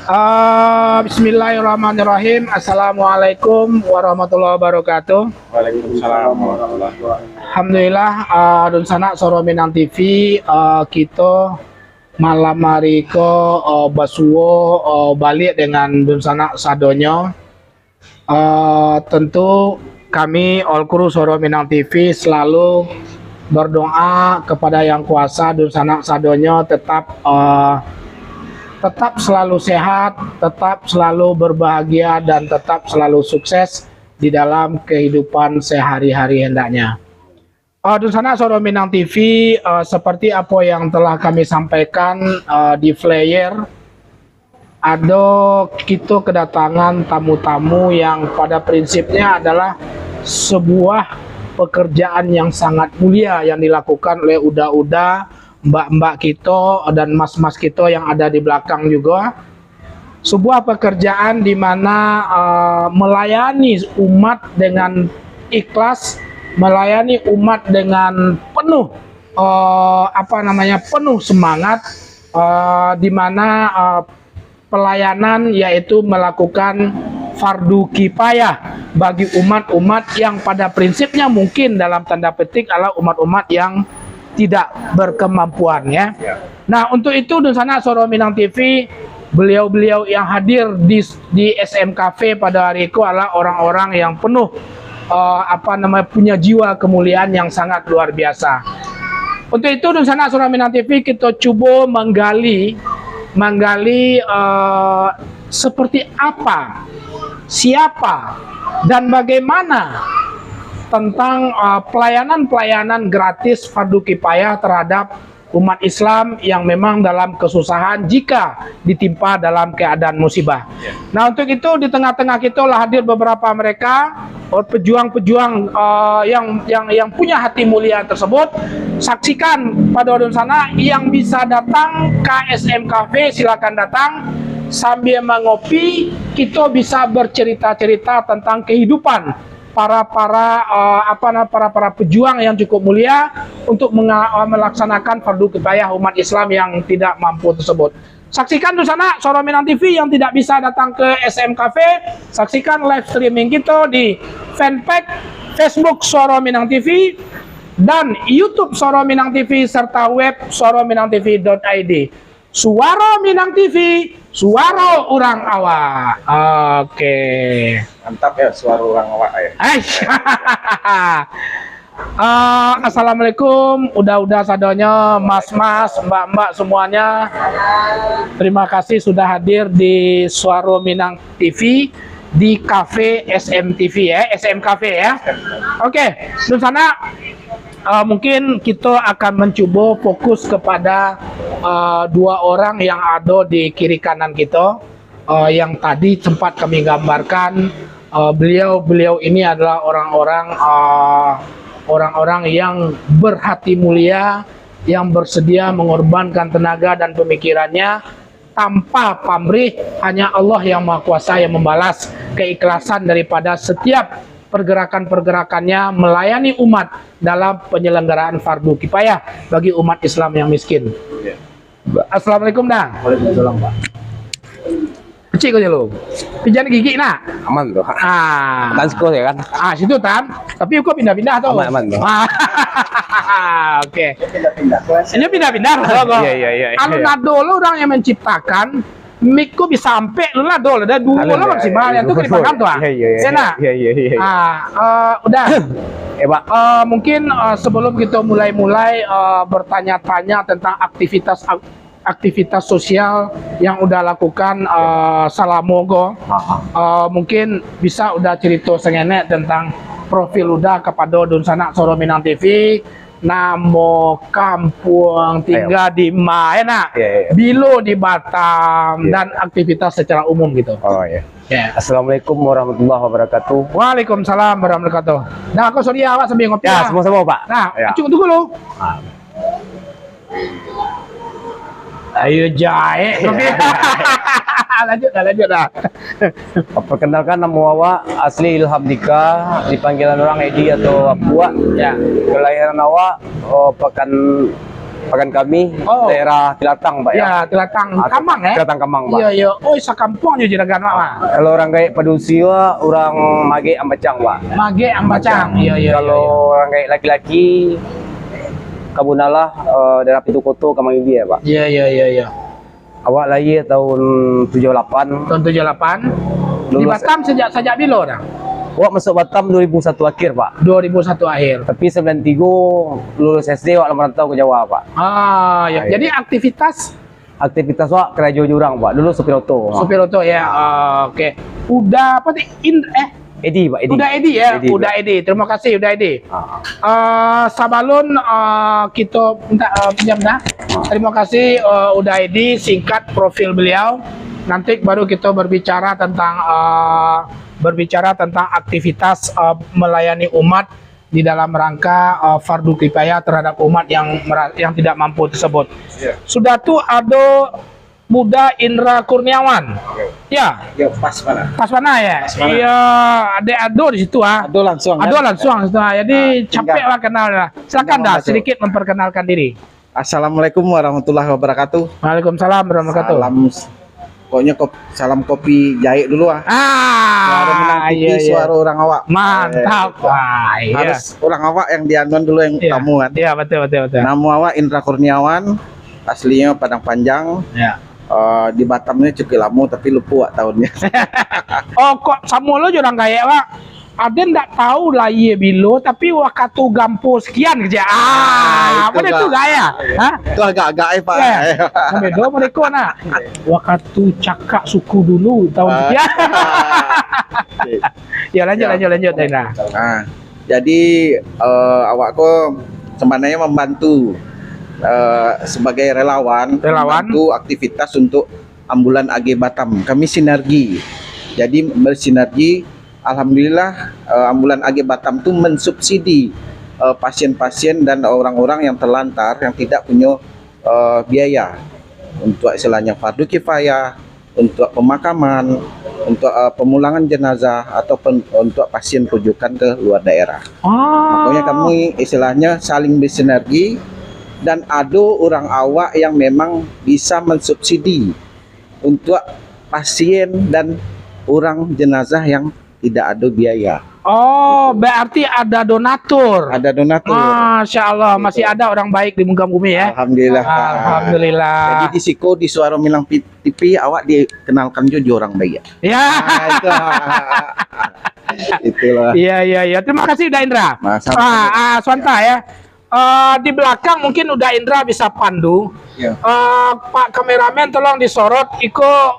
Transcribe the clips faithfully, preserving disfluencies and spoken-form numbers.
Ah, bismillahirrahmanirrahim. Assalamualaikum warahmatullahi wabarakatuh. Waalaikumsalam warahmatullahi wabarakatuh. Alhamdulillah, ah, dunsanak Suaro Minang T V, ah, kito malam hari ko, ah, basuo, ah, baliak dengan dunsanak sadonyo. Ah, tentu kami, all crew Suaro Minang T V, selalu berdoa kepada Yang Kuasa, dunsanak sadonyo tetap, ah, tetap selalu sehat, tetap selalu berbahagia, dan tetap selalu sukses di dalam kehidupan sehari-hari hendaknya. Ah, dunsanak Suaro Minang T V, ah, seperti apa yang telah kami sampaikan, ah, di flyer, ado kito kedatangan tamu-tamu yang pada prinsipnya adalah sebuah pekerjaan yang sangat mulia yang dilakukan oleh uda-uda, mbak-mbak kito, dan mas-mas kito yang ada di belakang juga. Sebuah pekerjaan di mana, eh, melayani umat dengan ikhlas, melayani umat dengan penuh, eh, apa namanya, penuh semangat, eh, di mana, eh, pelayanan, yaitu melakukan fardu kifayah bagi umat-umat yang pada prinsipnya mungkin dalam tanda petik adalah umat-umat yang tidak berkemampuan, ya. Ya. Nah, untuk itu, dunsanak Suaro Minang T V, beliau-beliau yang hadir di, di S M Cafe pada hari itu adalah orang-orang yang penuh, eh, apa namanya, punya jiwa kemuliaan yang sangat luar biasa. Untuk itu, dunsanak Suaro Minang T V, kita cubo menggali, menggali, eh, seperti apa, siapa, dan bagaimana tentang, uh, pelayanan-pelayanan gratis fardu kifayah terhadap umat Islam yang memang dalam kesusahan jika ditimpa dalam keadaan musibah. Ya. Nah, untuk itu, di tengah-tengah kita lah hadir beberapa mereka, uh, pejuang-pejuang, uh, yang, yang, yang punya hati mulia tersebut. Saksikan pada dunsanak yang bisa datang ke S M Cafe, silakan datang sambil mengopi, kita bisa bercerita-cerita tentang kehidupan para, para, eh, apa nama, para, para pejuang yang cukup mulia untuk menga-, eh, melaksanakan fardu kifayah umat Islam yang tidak mampu tersebut. Saksikan dunsanak Suaro Minang T V yang tidak bisa datang ke S M Cafe, saksikan live streaming kita di fanpage Facebook Suaro Minang T V dan YouTube Suaro Minang T V serta web suaro minang T V dot I D. Suaro Minang T V, suaro urang awak. Oke. Mantap ya, suaro urang awak ya. Aish. Eh, assalamualaikum, uda-uda sadonyo, mas-mas, mbak-mbak semuanya. Terima kasih sudah hadir di Suaro Minang T V di Cafe S M T V ya, S M Cafe ya. Oke, dunsanak, eh, mungkin kita akan mencuba fokus kepada, eh, dua orang yang ada di kiri kanan kita, eh, yang tadi sempat kami gambarkan. Eh, beliau-beliau ini adalah orang-orang, eh, orang-orang yang berhati mulia, yang bersedia mengorbankan tenaga dan pemikirannya tanpa pamrih. Hanya Allah yang Maha Kuasa yang membalas keikhlasan daripada setiap pergerakan-pergerakannya melayani umat dalam penyelenggaraan fardu kifayah bagi umat Islam yang miskin. Ya. Assalamualaikum, Da. Waalaikumsalam, Pak. Kecil kau je lu. Pijan gigi nak. Aman tu. Ah. Tan siko ya kan? Ah, situ tan. Tapi kau pindah-pindah tu. Aman, aman tu. Ah. Oke. Pindah-pindah. Ini pindah-pindah. Iya, iya, iya, iya. Kalau nado lo orang yang menciptakan, mic ko bisa ampek lo lah, dol, ada dua lo maksimal, yang tu kena paham tu, ah. Iya, iya, iya. Enak. Iya, iya, iya, iya. Ah, eh, udah. Eh, Pak. Eh, mungkin, eh, sebelum kita mulai-mulai, eh, bertanya-tanya tentang aktivitas ak-, aktivitas sosial yang udah lakukan, eh, salamo ko, eh, mungkin bisa udah cerita sengenek tentang profil udah kepada dunsanak Suaro Minang T V, namo, kampuang, tingga di ma, enak? Iya, iya. Bilo di Batam, iya, dan aktivitas secara umum gitu. Oh, iya. Ya. Assalamualaikum warahmatullahi wabarakatuh. Waalaikumsalam warahmatullahi wabarakatuh. Nah, aku sorry ya, awak sambil ngopi ya. Ya, sama-sama, Pak. Nah, ya, acung tunggu lu. Ah. Ayo, jae. Iya. Lanjut dah, lanjut dah. Perkenalkan, nama awak Asli Ilham Dika, dipanggilan orang Edi atau Apuak. Ya. Kelahiran awak, oh, Pekan, Pagan Kami, Oh. daerah Tilatang, Pak, ya. Ya, Tilatang Ah, Kamang, eh? Tilatang Kamang, Pak. Iya, iya. Oh, sakampuang jo juragan, Pak, Pak. Kalau urang gaek padusi, Pak, urang Magek Ambacang, Pak. Magek Ambacang. Iya, iya, Kalau iya, iya. urang gaek laki-laki, Kabunalah, eh, daerah Pintu Koto, Kamang Ilia, Pak. Iya, iya, iya, iya. Awak lahia tahun tujuah lapan. Tahun tujuah lapan. Di Lulus Batam sejak, sajak bilo dah? Awak masuk Batam dua ribu satu akhir, Pak. Dua ribu satu akhir. Tapi sembilan tiga lulus S D, awak lah marantau ka Jawa, Pak. Ah, ya. Ah, Jadi iya. aktivitas? Aktivitas awak karajo jo urang, Pak. Dulu supir oto, Pak. Supir oto, ya. Ah, oke. Uda apa ti? In, eh, Edi, Pak, Edi. Uda Edi, ya? Edi, Uda Pak. Edi. Terima kasih, Uda Edi. Ah. Ah, sabalun, ah, kito minta, ah, pinjam dah. Ah. Terima kasih, ah, Uda Edi. Singkat profil beliau. Nanti baru kita berbicara tentang, ah, berbicara tentang aktivitas, ah, melayani umat di dalam rangka, ah, fardu kifayah terhadap umat yang mera-, yang tidak mampu tersebut. Ya. Sudah tu ado Buda Indra Kurniawan. Yo. Ya. Yo, pas bana. Pas bana, ya? Pas bana. Iya, ada, ado di situ, ah. Ado langsung, Ado kan? langsung, ah. Jadi, Ah, tinggal capek lah kenal lah. Silakan tinggal dah membaca. sedikit memperkenalkan diri. Assalamualaikum warahmatullahi wabarakatuh. Waalaikumsalam warahmatullahi wabarakatuh. Salam s-, pokoknya kop-, salam kopi jaik dulu, ah. Ah, Suara Minang T V, iya, iya. suara urang awak. Mantap. Eh, gitu. Ah, iya. Harus urang awak yang dianuan dulu yang Iya. tamu, kan. Iya, betul, betul, betul. Nama awak Indra Kurniawan, aslinya Padang Panjang. Ya. Eh, di Batam ni cukup lama, tapi lupa awak tahunnya. Oh, kok samo lo jo urang gaek, Pak? Aden ndak tahu lahia bilo, tapi wakatu gampo sekian kecek. Ah, Ah, itu apa dia tu agak gaya? Ha? Itu agak-agak, eh, Pak. Eh, kan beda mereka nak. Wakatu cakak suku dulu tahun Ah. sekian. Ya, lanjut, Ya. lanjut, lanjut, Zainal. Ah, jadi, eh, awak ko sebenarnya membantu, eh, sebagai relawan, Relawan. membantu aktivitas untuk Ambulan Age Batam. Kami sinergi. Jadi, bersinergi, alhamdulillah, eh, Ambulan Age Batam tu mensubsidi, eh, pasien-pasien dan orang-orang yang terlantar, yang tidak punya, eh, biaya untuk istilahnya fardu kifayah, untuk pemakaman, untuk, eh, pemulangan jenazah, ataupun untuk pasien rujukan ke luar daerah. Ah. Makanya kami istilahnya saling bersinergi, dan ado urang awak yang memang bisa mensubsidi untuk pasien dan urang jenazah yang tidak ado biaya. Oh, berarti ada donatur. Ada donatur. Masya Allah, Gitu. masih ada orang baik di muka bumi, ya. Alhamdulillah. Alhamdulillah. Jadi di siko di Suara Minang Pi-, T V awak dikenalkan jo, jo orang baik. Ya. Ah, itu. Itulah. Iya, iya, iya. Terima kasih, Uda Indra. Nah, sama-sama. Ah, ah, Suanta, ya. Eh, di belakang mungkin Uda Indra bisa pandu. Ya. Eh, Pak kameramen, tolong disorot iko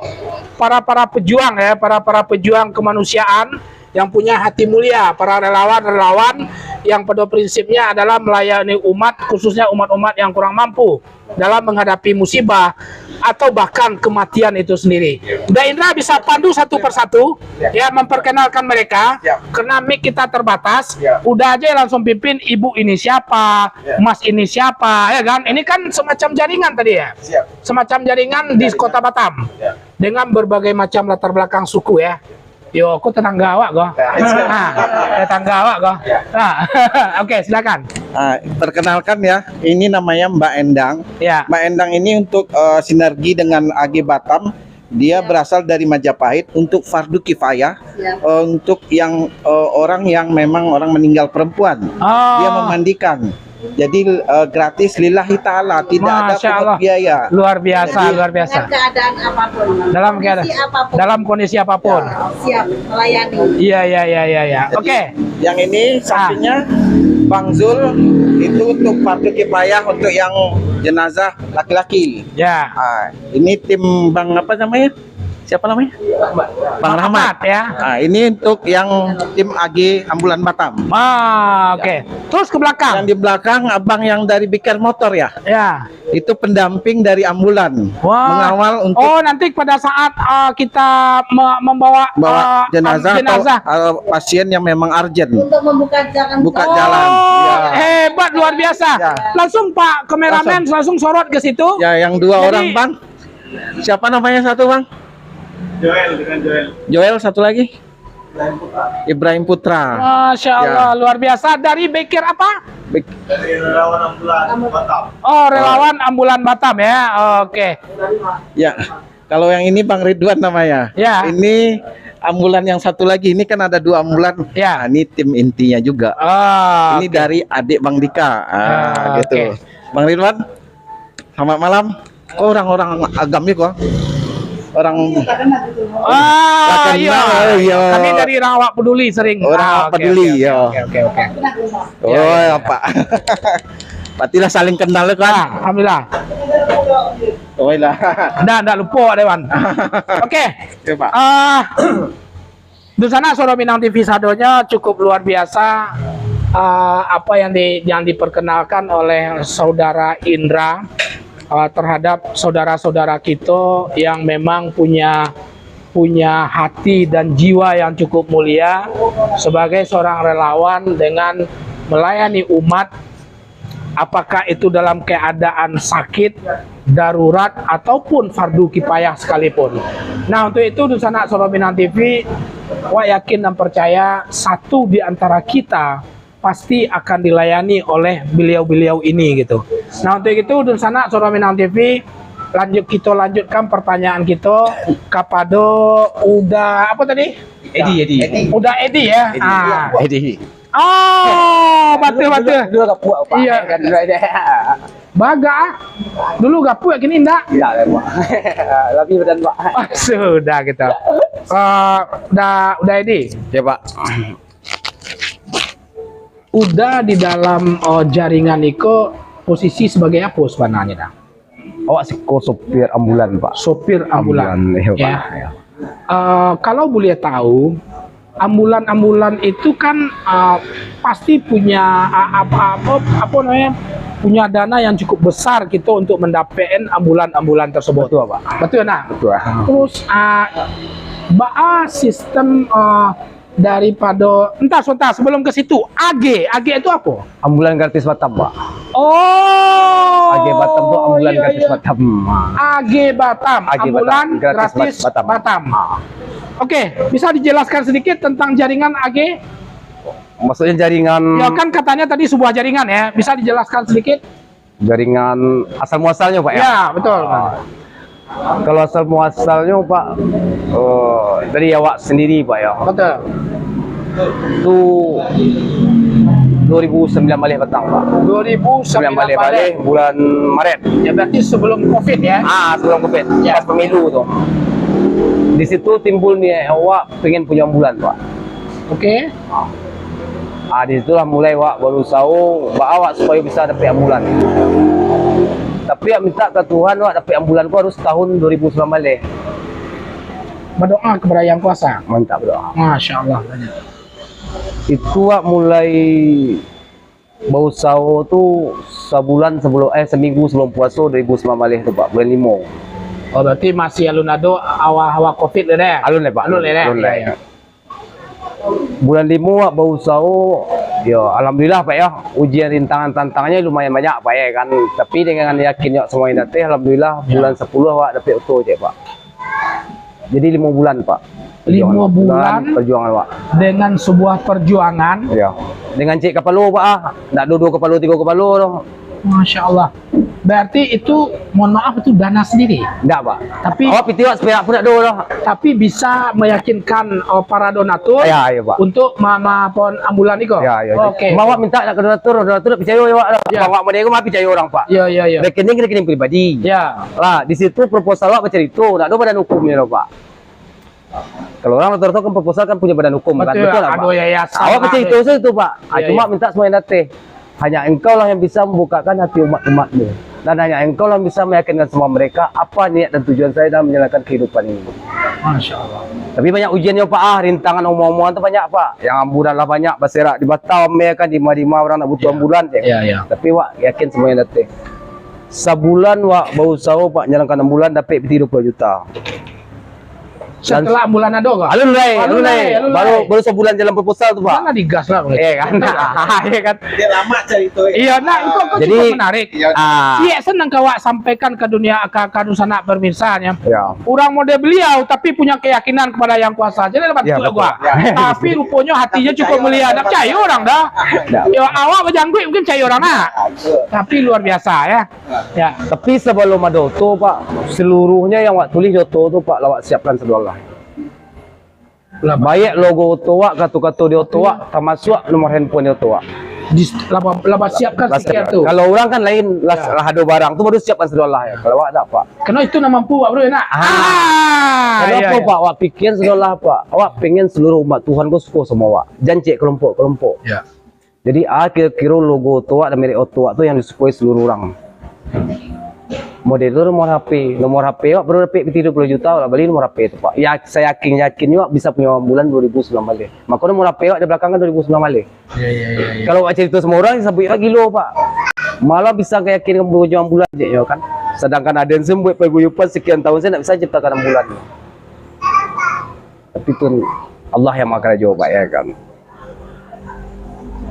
para-para pejuang, ya, para-para pejuang kemanusiaan yang punya hati mulia, para relawan-relawan yang pada prinsipnya adalah melayani umat, khususnya umat-umat yang kurang mampu dalam menghadapi musibah atau bahkan kematian itu sendiri. Ya. Uda Indra bisa pandu satu persatu, Ya. ya, memperkenalkan mereka, Ya. karena mic kita terbatas. Ya. Uda aja langsung pimpin, ibu ini siapa, Ya. mas ini siapa, ya kan? Ini kan semacam jaringan tadi, ya. Siap. Semacam jaringan di Jaringan. Kota Batam. Ya. Dengan berbagai macam latar belakang suku, ya. Yo, kok tetangga awak ko? Ya, siap. Ha, tetangga awak ko? Ya. Ha. Oke, silakan. Ah, perkenalkan ya, ini namanya Mbak Endang. Ya. Mbak Endang ini untuk, eh, sinergi dengan Age Batam, dia Ya. berasal dari Majapahit untuk fardu kifayah, Ya. eh, untuk yang, eh, orang yang memang orang meninggal perempuan. Oh. Dia memandikan. Jadi, eh, gratis lillahi ta'ala, tidak ada Masya pungut Allah. biaya. Luar biasa, Jadi, luar biasa. Dengan keadaan apapun. Dalam Kondisi keadaan, apapun. dalam kondisi apapun. Ya. Siap melayani. Iya, iya, iya, iya, iya. Jadi, Oke. yang ini Ah. sampingnya Bang Zul, itu untuk fardu kifayah untuk yang jenazah laki-laki. Ya. Ah, ini tim Bang apa namanya? Siapa namanya? Bang Rahmat. Rahmat, ya. Ah, ini untuk yang tim Age Ambulan Batam. Ah, oke. Terus ke belakang. Yang di belakang abang yang dari Bikar Motor ya? Ya. Itu pendamping dari ambulan. Wah. Mengawal untuk Oh, nanti pada saat, uh, kita me-, membawa, Bawa uh, jenazah am-, atau, jenazah. uh, pasien yang memang urgent. Untuk membuka jalan. Buka Oh, jalan. Ya. hebat, luar biasa. Ya. Langsung Pak kameramen Langsung. langsung sorot ke situ. Ya, yang dua Jadi orang, Bang. Siapa namanya satu, Bang? Joel, dengan Joel. Joel, satu lagi? Ibrahim Putra. Masya Allah, luar biasa. Dari Bekir apa? Bek- Oh, relawan ambulan Batam ya. Oke. Ya, kalau yang ini Bang Ridwan namanya. Ya. Ini ambulan yang satu lagi. Ini kan ada dua ambulan. Ya. Nah, ini tim intinya juga. Oh, Ini dari adik Bang Dika. Ah, Ah, gitu. oke. Bang Ridwan, selamat malam. Kok orang-orang Agam ni kok? Orang Ah, Lah iya. kenal, iya. Kami dari Rawak Peduli sering. Orang Ah, Rawak oke, Peduli, oke, iya. Oke, oke, oke. Oh, apa? Berarti lah saling kenal kan? Ah, alhamdulillah. Oh lah. Ndak, ndak lupa, Dewan. Oke. Ya, Pak. Ah, Dunsanak Suara Minang T V sadonyo, cukup luar biasa, ah, apa yang di, yang diperkenalkan oleh saudara Indra, ah, terhadap saudara-saudara kita yang memang punya punya hati dan jiwa yang cukup mulia sebagai seorang relawan dengan melayani umat, apakah itu dalam keadaan sakit, darurat, ataupun fardu kifayah sekalipun. Nah, untuk itu, Dunsanak Suara Minang T V, wak yakin dan percaya satu di antara kita pasti akan dilayani oleh beliau-beliau ini gitu. Nah, untuk itu, Dunsanak Suara Minang T V, lanjut, kita lanjutkan pertanyaan kita kepada Uda apa tadi? Edi, Edi. Uda Edi ya. Edi. Ah. Jadi Edi. Oh, betul betul. Dulu agak puak, Pak. Iya. Kan dulu ada. Baga ah. Dulu gapuak, kini ndak. Tidak ada, Pak. Lebih badan, Pak. Ah, sudah kita. Ah, Uda, Uda Edi. Ya, Pak. Uda di dalam oh, jaringan iko posisi sebagai apa sebenarnya dah? Awak siko sopir ambulan, Pak. Sopir ambulan. Ambulan, iya, Pak. Ya. Eh, kalau boleh tahu, ambulan-ambulan itu kan eh, pasti punya ah, apa apa apa namanya, punya dana yang cukup besar gitu untuk mendapatkan ambulan-ambulan tersebut. Betul, Pak. Betul nah. Betul. Terus ah, baa sistem ah, daripada entah sebentar sebelum ke situ, A G, A G itu apa? Ambulan gratis Batam, Pak. Oh. A G Batam tu ambulan iya, gratis iya. Batam. A G Batam, A G ambulan Batam, gratis gratis Batam. Batam. Oke, bisa dijelaskan sedikit tentang jaringan A G? Maksudnya jaringan Ya kan katanya tadi sebuah jaringan ya, bisa dijelaskan sedikit? jaringan asal muasalnya, Pak, ya? Ya, betul. Ah, kalau asal muasalnya, Pak, eh, dari awak sendiri, Pak, ya. Betul. Tu dua ribu sembilan baleh patang, Pak. dua ribu sembilan Sembilan baleh baleh bulan Maret. Ya berarti sebelum Covid ya. Ah, sebelum Covid, Ya. Pas pemilu tu. Di situ timbul niat awak pengen punya ambulan, Pak. Oke. Ah, di situlah mulai wak barusaho, baa wak supayo bisa dapek ambulan. Tapi wak minta ka Tuhan, wak dapek ambulan ko harus tahun dua ribu sembilan baleh. Berdoa kepada Yang Kuasa. Mantap doa. Masya Allah. Itu wak mulai bausaho tu sabulan sebelum, eh, seminggu sebelum puaso dua ribu sembilan baleh tu, Pak, bulan limo. Oh berarti masih alun ado awal-awal Covid tu deh. Alun leh, Pak. Alun leh deh. Alun leh. Ya, ya. Bulan limo wak bausaho, yo alhamdulillah, Pak, ya. Ujian, rintangan, tantangannya lumayan banyak, Pak, ya kan. Tapi dengan yakin wak semua yang datang, alhamdulillah, Ya. Bulan sepuluh wak dapek oto je, Pak. Jadi limo bulan, Pak. Limo Perjuangan, bulan. Perjuangan, Pak. Dengan sebuah perjuangan. Ya. Dengan cek kapalo, Pak, ah. Ndak duo-duo kapalo, tigo kapalo tu. Masya Allah. Berarti itu, mohon maaf, itu dana sendiri. Ndak, Pak. Tapi Awak pitih wak seperak pun ndak duo tu. Tapi bisa meyakinkan uh, para donatur Ya, ya, Pak. untuk ma- ma- pon ambulan iko. Ya, ya. Oke. Mawak minta nak ke donatur, donatur ndak picayo awak dah. Ya. Mawak model ko mah picayo orang, Pak. Ya, ya, ya. Rekening, rekening pribadi. Ya. Lah, di situ proposal awak bacarito, ndak ado badan hukumnyo tu, Pak. Kalau orang rata-rata kan proposal kan punya badan hukum kan, Betul, betul lah, ado Pak? yayasan Awak lah, bacarito ya. sajo tu, Pak. Ah, Ya, cuma ya. Minta semua yang datang. Hanya engkau lah yang bisa membukakan hati umat-umatmu. Dan hanya engkau lah yang bisa meyakinkan semua mereka apa niat dan tujuan saya dalam menjalankan kehidupan ini. Masya Allah. Tapi banyak ujiannya, Pak, ah, rintangan omongan-omongan tu banyak, Pak. Yang ambulan lah banyak baserak di Batam, ya kan, di ma-di ma orang nak butuh Ya. Ambulan, ya. Ya, ya. Tapi wak yakin semua yang datang. Sabulan wak bausaho, Pak, menjalankan ambulan, dapat pitih dua puluh juta. Setelah ambulan ado kah? Alun lai, alun lai. Alun lai, alun lai. Baru, baru sabulan jalan proposal tu, Pak. Jangan digas lah, Bang. Eh, kan? Iya, kan? Dia lama cerita, ya. Iya, nah, itu aku Jadi, cukup menarik. Iya. Ah. Ciek senang kawak sampaikan ke dunia, ke, ke dunsanak pemirsa, ya. Ya. Urang model beliau, tapi punya keyakinan kepada Yang Kuasa. Jadi, lepas Ya, tu betul. gua. Ya. Tapi rupanya hatinya Tapi cukup percaya mulia. orang Nak percaya orang dah. Ya. Ya, awak bajangguik mungkin percaya orang nak. Betul. Tapi luar biasa, ya. Ya. Tapi sabalum ado oto, Pak, saluruhnyo yang awak tulih di oto tu, Pak, lah awak siapkan sadolah. Lah, Pak. Baiak logo oto awak, kato-kato di oto awak, tamasuak nomor handphone di oto awak. Di, lah, lah siapkan Lah stiker siap. tu. Kalau urang kan lain, lah, Ya. lah ado barang tu baru siapkan sadolah ya. Kalau awak dak, Pak. Karena itu nak mampu, Pak, bro, nak. Ah. Ah, Kenapa, iya, iya. Pak? Awak pikiran sadolah, Pak. Awak pengen seluruh umat Tuhan ko suko sama awak. Jan ciek kelompok-kelompok. Ya. Jadi, ah, kiro-kiro logo oto awak dan merek oto awak tu yang disukoi seluruh urang. Model tu nomor H P. Nomor H P awak baru dapek pitih dua puluh juta, awak bali nomor H P tu, Pak. Ya, sayakin-yakinnyo awak bisa punyo ambulan dua ribu sambilan baleh. Mako nomor H P awak di balakang kan dua ribu sambilan baleh. Ya, ya, ya, ya. Kalau awak carito samo urang, sabuik awak gilo, Pak. Malah bisa ka yakin punyo ambulan je, yo kan. Sedangkan aden sen buek paguyupan sekian tahun sen ndak bisa ciptakan ambulan. Tapi tu Allah yang makarajo, Pak, ya kan.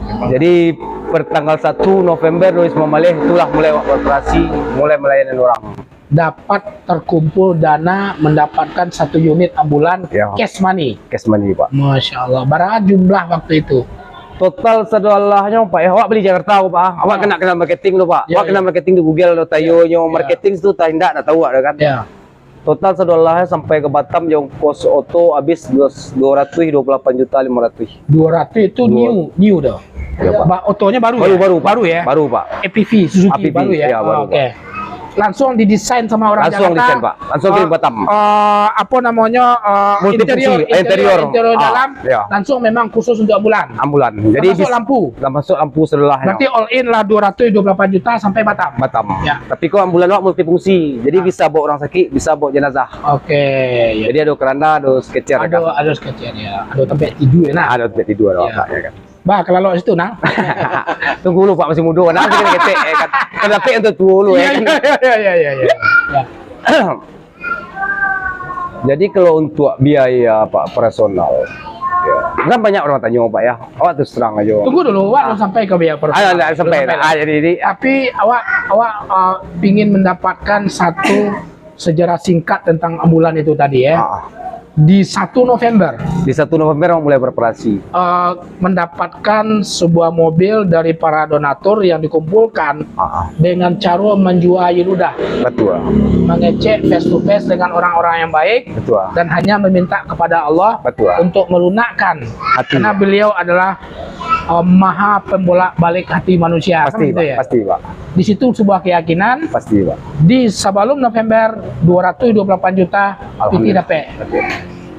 Jadi, per tanggal satu November dua ribu sembilan belas, itulah mulai awak beroperasi, mulai melayani orang. Dapat terkumpul dana mendapatkan satu unit ambulan Ya. cash money. Cash money, Pak. Masya Allah. Bara jumlah waktu itu? Total sadolahnyo, Pak, ya, awak bali Jakarta, Pak. Awak Ya. kena kenal marketing tu, Pak. Ya, Awak ya. kenal marketing di Google tu, tayonyo, Ya. marketing tu tak indak, nak tahu awak kan. Ya. Total sadolahnyo sampai ka Batam, jo ongkos oto habis dua, dua ratus dua puluh lapan juta lima ratus. Dua ratus itu Dua. new, new dah. Ya, Pak. Ba-, otonya baru Baru, ya? baru, Pak. Baru ya? Baru, Pak. A P V Suzuki A P V, baru ya? ya, Oh, baru, oke. Pak. Langsung didesain sama orang Langsung Jakarta. desain, Pak. Langsung ke Eh, Batam. eh, apa namanya, eh, Multifungsi, interior, interior, interior. interior Ah, dalam ya. langsung memang khusus untuk ambulan. Ambulan. Jadi Termasuk dis-, lampu. Termasuk lampu sadolahnyo. Berarti all in lah dua ratus dua puluh lapan juta sampai Batam. Batam. Ya. Tapi ko ambulan awak multifungsi. Jadi Ah. bisa bawa orang sakit, bisa bawa jenazah. Oke, ya. Jadi ado keranda, ado stretcher, Ado, kan? ado stretcher, ya. Ado tempat tidur, ya, nah. Ado tempat tidur, Ya. awak, ya kan? Bah, kalau awak situ, nah. Tunggu dulu, Pak, masih mudo, nah, masih kena ketek, ya kan? Kan dapek yang tuo-tuo dulu, ya Iya, kan? iya, iya, iya, iya, iya. Ya. Jadi, kalau untuk biaya, Pak, personal, ya. Kan banyak orang tanyo, Pak, ya. Awak terus terang aja. Tunggu dulu, awak Ah. belum sampai ke biaya personal. Ah, ndak sampai. Belum sampai Ah, lah. jadi, jadi, ah. Tapi awak, awak, ah, pingin mendapatkan satu sejarah singkat tentang ambulan itu tadi, ya. Ah. Di satu November. Di satu November awak mulai beroperasi. Eh, mendapatkan sebuah mobil dari para donatur yang dikumpulkan Ah. dengan cara menjual ludah. Betul. Mengecek face to face dengan orang-orang yang baik Betul. dan hanya meminta kepada Allah Betul. untuk melunakkan. Hati. Karena beliau adalah, eh, maha pembolak-balik hati manusia. Pasti, Kan gitu, Pak. ya? Pasti, Pak. Di situ sebuah keyakinan. Pasti, Pak. Di sebelum November, dua ratus dua puluh lapan juta, Alhamdulillah. Piti dapek. Betul.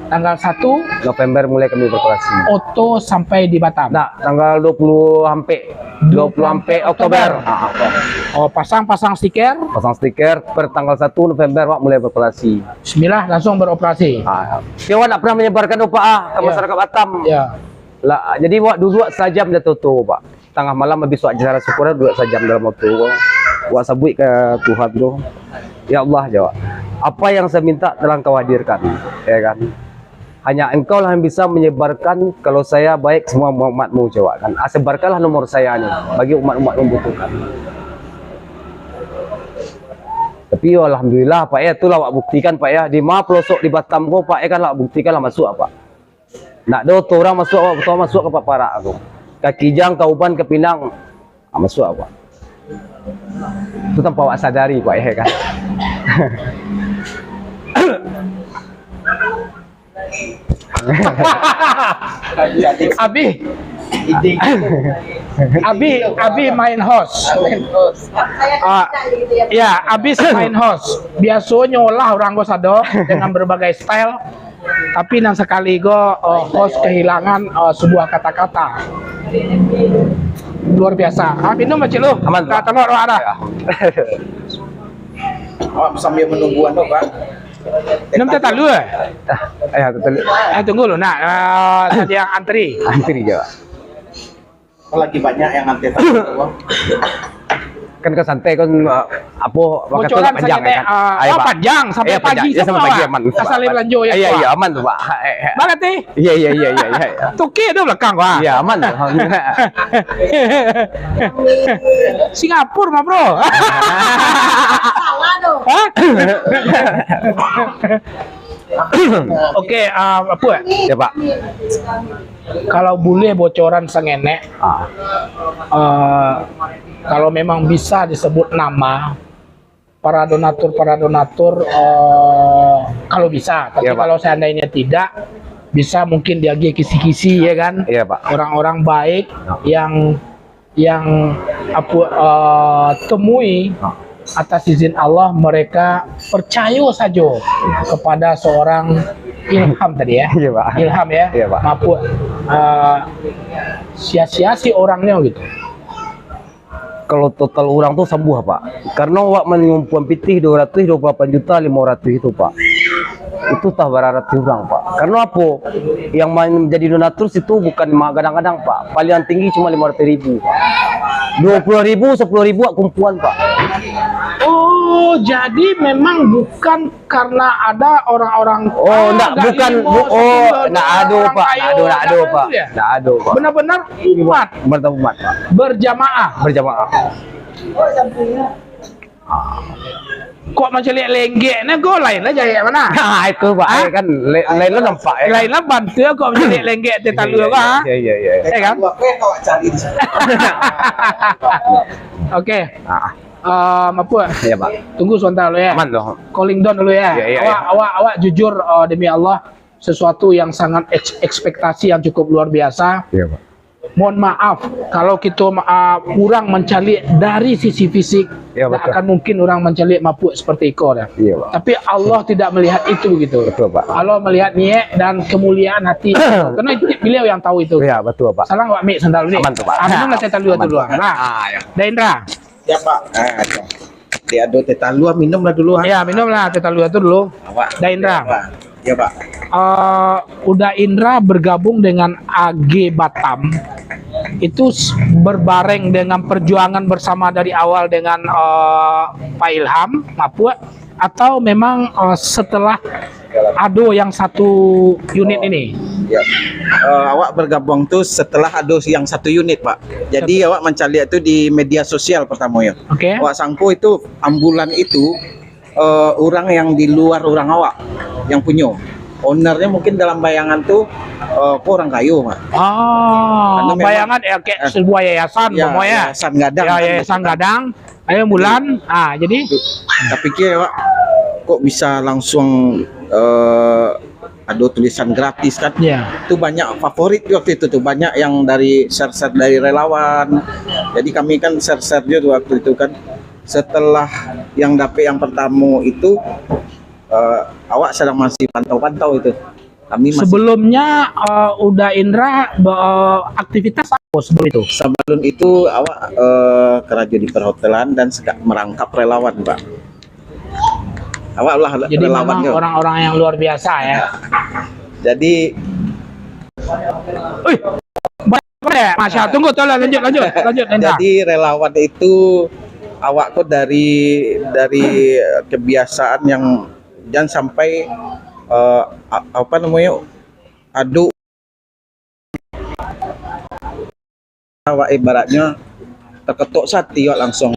Tanggal satu November mulai kami beroperasi. Oto sampai di Batam. Nah, tanggal dua puluh ampek. Dua puluh ampek Oktober. Oktober. Ah, ah. Oh, pasang-pasang stiker. Pasang stiker, per tanggal satu November awak mulai beroperasi. Bismillah, langsung beroperasi. Ah, ya. Tapi awak ndak pernah menyebarkan tu, Pak, ah, ke Ya. masyarakat Batam. Ya. Lah, jadi awak duduak sajam di oto, Pak. Tangah malam habis awak acara syukuran, duduak sajam dalam oto. Awak sabuik ka Tuhan tu, "Ya Allah," jawab, "apa yang saya minta telah Engkau hadirkan," ya kan. "Hanya Engkau lah yang bisa menyebarkan, kalau saya baik semua umatmu," jawab kan. "Ah, sebarkanlah nomor saya ni bagi umat-umat membutuhkan." Tapi yo, alhamdulillah, Pak, ya, itulah awak buktikan, Pak, ya. Di ma pelosok di Batam ko, Pak, ya kan, lah awak buktikan lah masuk, Pak. Ndak ado tu urang masuak, awak masuak ka Parak tu. Ka Kijang, ka Uban, ka Pinang. Ah, masuak awak. Tu tanpa awak sadari, Pak, ya kan? Abi. Abi, Abi main host. Ah, ya, Abi main host. Biasonyo lah urang ko sado dengan berbagai style. Tapi nan sakali ko, eh, host kehilangan, eh, sebuah kata-kata. Luar biasa. Ah, minum, Cik Lu. Aman, Pak. Tolong awak dah. Ya. Awak sambil menunggu anu, Pak. Minum teh talu, eh? Ah, ya, teh talu. Ah, tunggu lu, nak. Eh, tadi yang antri. Antri je, Pak. Lagi banyak yang antri talu, Pak. Kan ka santai kan, ah, apo, wakatu bocoran panjang, sajo, kan? Ah, oh, Pak. Panjang, sampai pagi, ya, sampai pagi, aman, Pak. Asal balanjo, ya, Pak. Iya, iya, aman tu, Pak. Ha, eh, eh. Berarti? Iya, iya, iya, iya, iya, iya. Toke tu belakang, Pak. Iya, aman tu. Singapura mah, Bro. Salah tu. Hah? Oke, ah, apa? Ya, Pak. Kalau boleh bocoran sangenek, ah, eh, kalau memang bisa disebut nama, para donatur-para donatur, eh, kalau bisa, tapi, ya, Pak, kalau seandainya tidak, bisa mungkin diagih kisi-kisi, ya kan? Iya, Pak. Orang-orang baik, ya, yang, yang apu-, eh, temui, ah, atas izin Allah, mereka percaya saja kepada seorang Ilham tadi, ya. Iya, Pak. Ilham, ya. Iya, Pak. Maupun, eh, sia-sia si orangnya gitu. Kalau total urang tu sambuah, Pak. Karena awak manyumpuan pitih dua ratus dua puluh lapan juta lima ratus itu, Pak. Itu tah bararati urang, Pak. Karena apo? Yang main jadi donatur situ bukan ma-, gadang-gadang, Pak. Paling tinggi cuma lima ratus ribu, Pak. Dua puluh ribu, sepuluh ribu awak kumpuan, Pak. Oh, jadi memang bukan karena ada orang-orang, oh, ah, ndak, bukan, bu-, oh, ndak ado, Pak. Ndak ado, ndak ado, Pak. Ndak ado, Pak. Benar-benar umat. Benar umat, Pak. Berjamaah. Berjamaah. Kok mancaliak lenggek ni, kok lain lah jahek mana? Nah, itu, Pak. Hah? Eh, kan, le-, lain lah nampak, eh. Lain lah bantu, kok mancaliak lenggek teh talua, Pak. Iya, iya, iya, iya. Eh, kan? Apa yang awak cari di sana? Oke. Ah. Ehm, apa? Iya, Pak. Tunggu sebentar dulu, ya. Aman, loh. Calling down dulu, ya. Iya, iya, awak, iya, awak, awak jujur, eh, demi Allah, sesuatu yang sangat eks-, ekspektasi yang cukup luar biasa. Iya, Pak. Mohon maaf, kalau kita ma-, ah, kurang mancaliak dari sisi fisik, ya, tidak betul, akan mungkin orang mancaliak mapuk seperti iko dah. Iya, Pak. Tapi Allah tidak melihat itu gitu. Betul, Pak. Allah melihat niat dan kemuliaan hati. Karena beliau yang tahu itu. Iya, betul, Pak. Salang awak mik sandal ni. Aman tu, Pak. Ah, minum lah teh talua tu dulu. Nah. Ah, ya. Daindra. Ya, Pak. Ah, ya. Dia ado teh talua, minum lah dulu, ah. Ya, minum lah teh talua tu dulu. Awak. Daindra. Ya, Pak. Ya, Pak. Eh, Uda Indra bergabung dengan A G Batam itu s-, berbareng dengan perjuangan bersama dari awal dengan, eh, Pak Ilham, Mapuk, atau memang, eh, setelah ado yang satu unit ini? Ya. Eh, awak bergabung tu setelah ado yang satu unit, Pak. Jadi, satu, awak mancaliak tu di media sosial pertamo, ya. Oke. Awak sangko itu ambulan itu eh, urang yang di luar urang awak yang punyo. Owner-nyo mungkin dalam bayangan tu, eh, ko urang kayo, Pak. Ah, karena memang, bayangan, ya, kayak, eh, sebuah yayasan, ya, umpamo, ya. Yayasan gadang, ya, kan, yayasan gitu, kan, gadang. Ayo bulan, ah, jadi? Tapi kira awak kok bisa langsung, eh, ado tulisan gratis, kan? Ya. Tu banyak favorit waktu itu tu, banyak yang dari share-share dari relawan. Jadi kami kan share-share juga waktu itu, kan. Setelah yang dapek yang pertamo itu, eh, awak sadang masih pantau-pantau itu. Kami masih. Sebelumnya, eh, Uda Indra be-, aktivitas apa sebelum itu? Sebelum itu awak, eh, karajo di perhotelan dan sega-, merangkap relawan, Pak. Awak lah relawan tu. Jadi memang orang-orang yang luar biasa, ya. Jadi, Uih, Masya Allah, tunggu, tolong lanjut, lanjut, lanjut, Indra. Jadi relawan itu awak ko dari, dari kebiasaan yang jangan sampai, eh, a-, apa namanya, adu awak ibaratnya terketok sati awak langsung.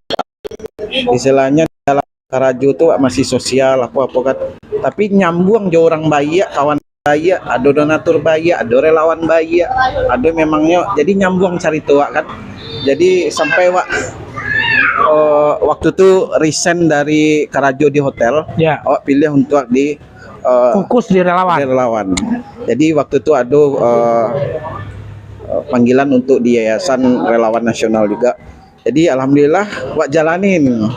Istilahnya dalam karajo tu awak masih sosial, apa-apa kan. Tapi nyambuang jo orang baiak, kawan baiak, ado donatur baiak, ado relawan baiak, ado memangnyo, jadi nyambuang carito awak kan. Jadi sampai awak, eh, waktu tu resign dari karajo di hotel, ya, awak pilih untuk di, eh, fokus di relawan. Di relawan. Jadi waktu tu ado, eh, eh, panggilan untuk di Yayasan Relawan Nasional juga. Jadi, alhamdulillah, awak jalanin.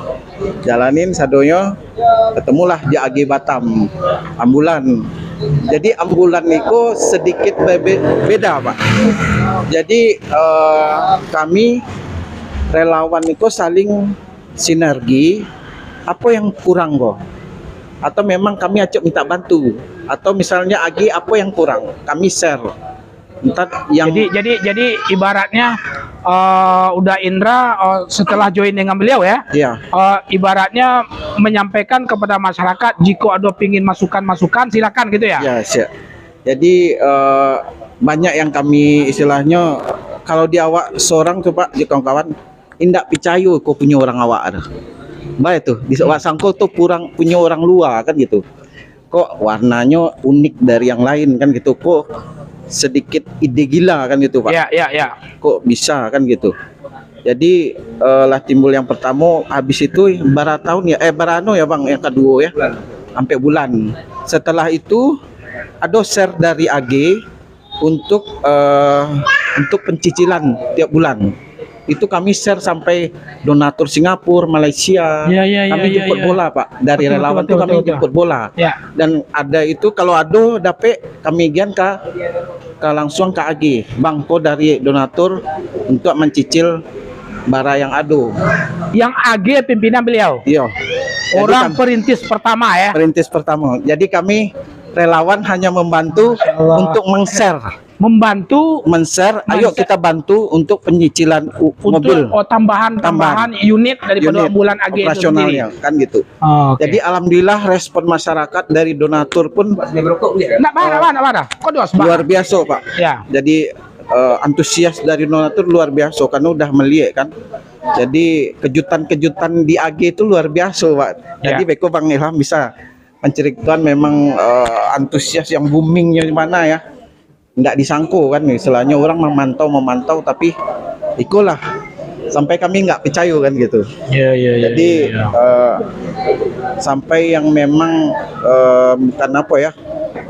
Jalanin sadonyo, ketemulah di A G Batam, ambulan. Jadi, ambulan niko sedikit bebe-, beda, Pak. Jadi, eh, kami relawan niko saling sinergi, apa yang kurang ko? Atau memang kami acok minta bantu? Atau misalnya A G apa yang kurang? Kami share. Entah yang. Jadi, jadi, jadi ibaratnya eh, Uda Indra, eh, setelah join dengan beliau ya, Ya, eh, ibaratnya menyampaikan kepada masyarakat, jika ada pingin masukan-masukan, silakan gitu ya. ya, siap. Jadi eh, banyak yang kami, istilahnya, kalau di awak seorang tu, Pak, di kawan-kawan, indak picayo ko punyo urang awak tu. Baik tu, di awak sangko tu purang punyo urang lua kan gitu. Kok warnanyo unik dari yang lain kan gitu. Kok sedikit ide gila kan gitu, Pak. Ya, ya, ya. Kok bisa kan gitu. Jadi eh, lah timbul yang pertamo, habis itu bara tahun ya, eh bara anu ya, Bang, yang kaduo ya. Sampai bulan. Setelah itu ado share dari A G untuk eh, untuk pencicilan tiap bulan. Itu kami share sampai donatur Singapura, Malaysia. Ya, ya, ya, Kami ya, jemput ya. bola, Pak, dari Betul, relawan betul, tu kami betul, betul. Jemput bola. Ya. Dan ada itu, kalau ado dapek, kami gian ka ka langsung ka A G, Bang, ko dari donatur untuk mencicil bara yang ado. Yang A G pimpinan beliau. Iyo. Jadi Orang kami perintis pertama ya. Perintis pertama. Jadi kami relawan hanya membantu Allah. Untuk meng-share, Membantu men-share. Ayo Men-share. Kita bantu untuk penyicilan u- untuk mobil. Oh, tambahan-tambahan unit daripada Unit ambulan A G itu sendiri. Operasionalnya kan gitu. Oh, oke. Jadi alhamdulillah, respon masyarakat dari donatur pun Nak marah, nak marah, nak marah. Kau dos, Bang. Luar biasa, Pak. Ya. Jadi eh, antusias dari donatur luar biasa karena udah melihat kan. Jadi kejutan-kejutan di A G itu luar biasa, Pak. Jadi Ya. Beko, Bang Ilham bisa menceritakan memang eh, antusias yang boomingnya di mana ya. Nggak disangko kan, istilahnya orang memantau-memantau, tapi ikolah, sampai kami nggak percaya kan gitu. Ya, ya, ya. Jadi Ya, ya. eh, sampai yang memang eh, bukan apa ya,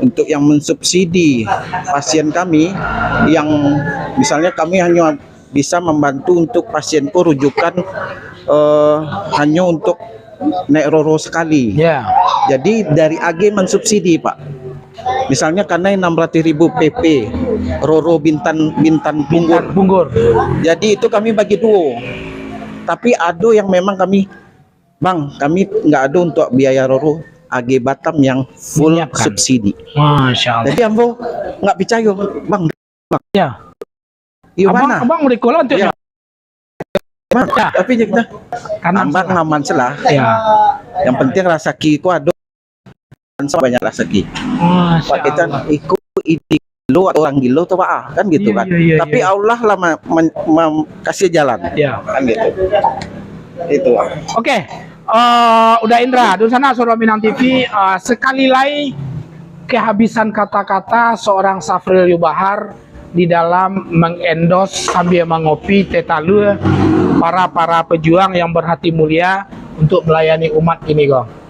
untuk yang mensubsidi pasien kami, yang misalnya kami hanya bisa membantu untuk pasien ko rujukan eh, hanya untuk naik roro sekali. Ya. Jadi dari A G mensubsidi, Pak. Misalnya kanai enam ratus ribu P P, roro Bintan Bintan Punggur. Punggur. Jadi itu kami bagi duo. Tapi ado yang memang kami, Bang, kami nggak ado untuk biaya roro, A G Batam yang full Menyiapkan. Subsidi. Masya Allah. Jadi ambo nggak percaya, Bang. Ya. Iyo Abang, bana. Abang mereka lah untuk Ya. Bang, Ya. Tapi je kita Karena ambang naman selah. Ya. Yang penting rasaki ko ado, banyak rasaki. Masya Pak, kita Allah. Iko ide lo atau orang gilo tu, Pak, ah, kan gitu Iya, kan. Iya, iya, Tapi iya. Allah lah ma- men- mem- kasih jalan. Ya. Kan gitu. Itu, Pak. Oke, eh, Uda Indra, Dunsanak Suara Minang T V, eh, sekali lai kehabisan kata-kata seorang Safril Yubahar di dalam mengendos sambil mengopi teh talua para-para pejuang yang berhati mulia untuk melayani umat ini, kong.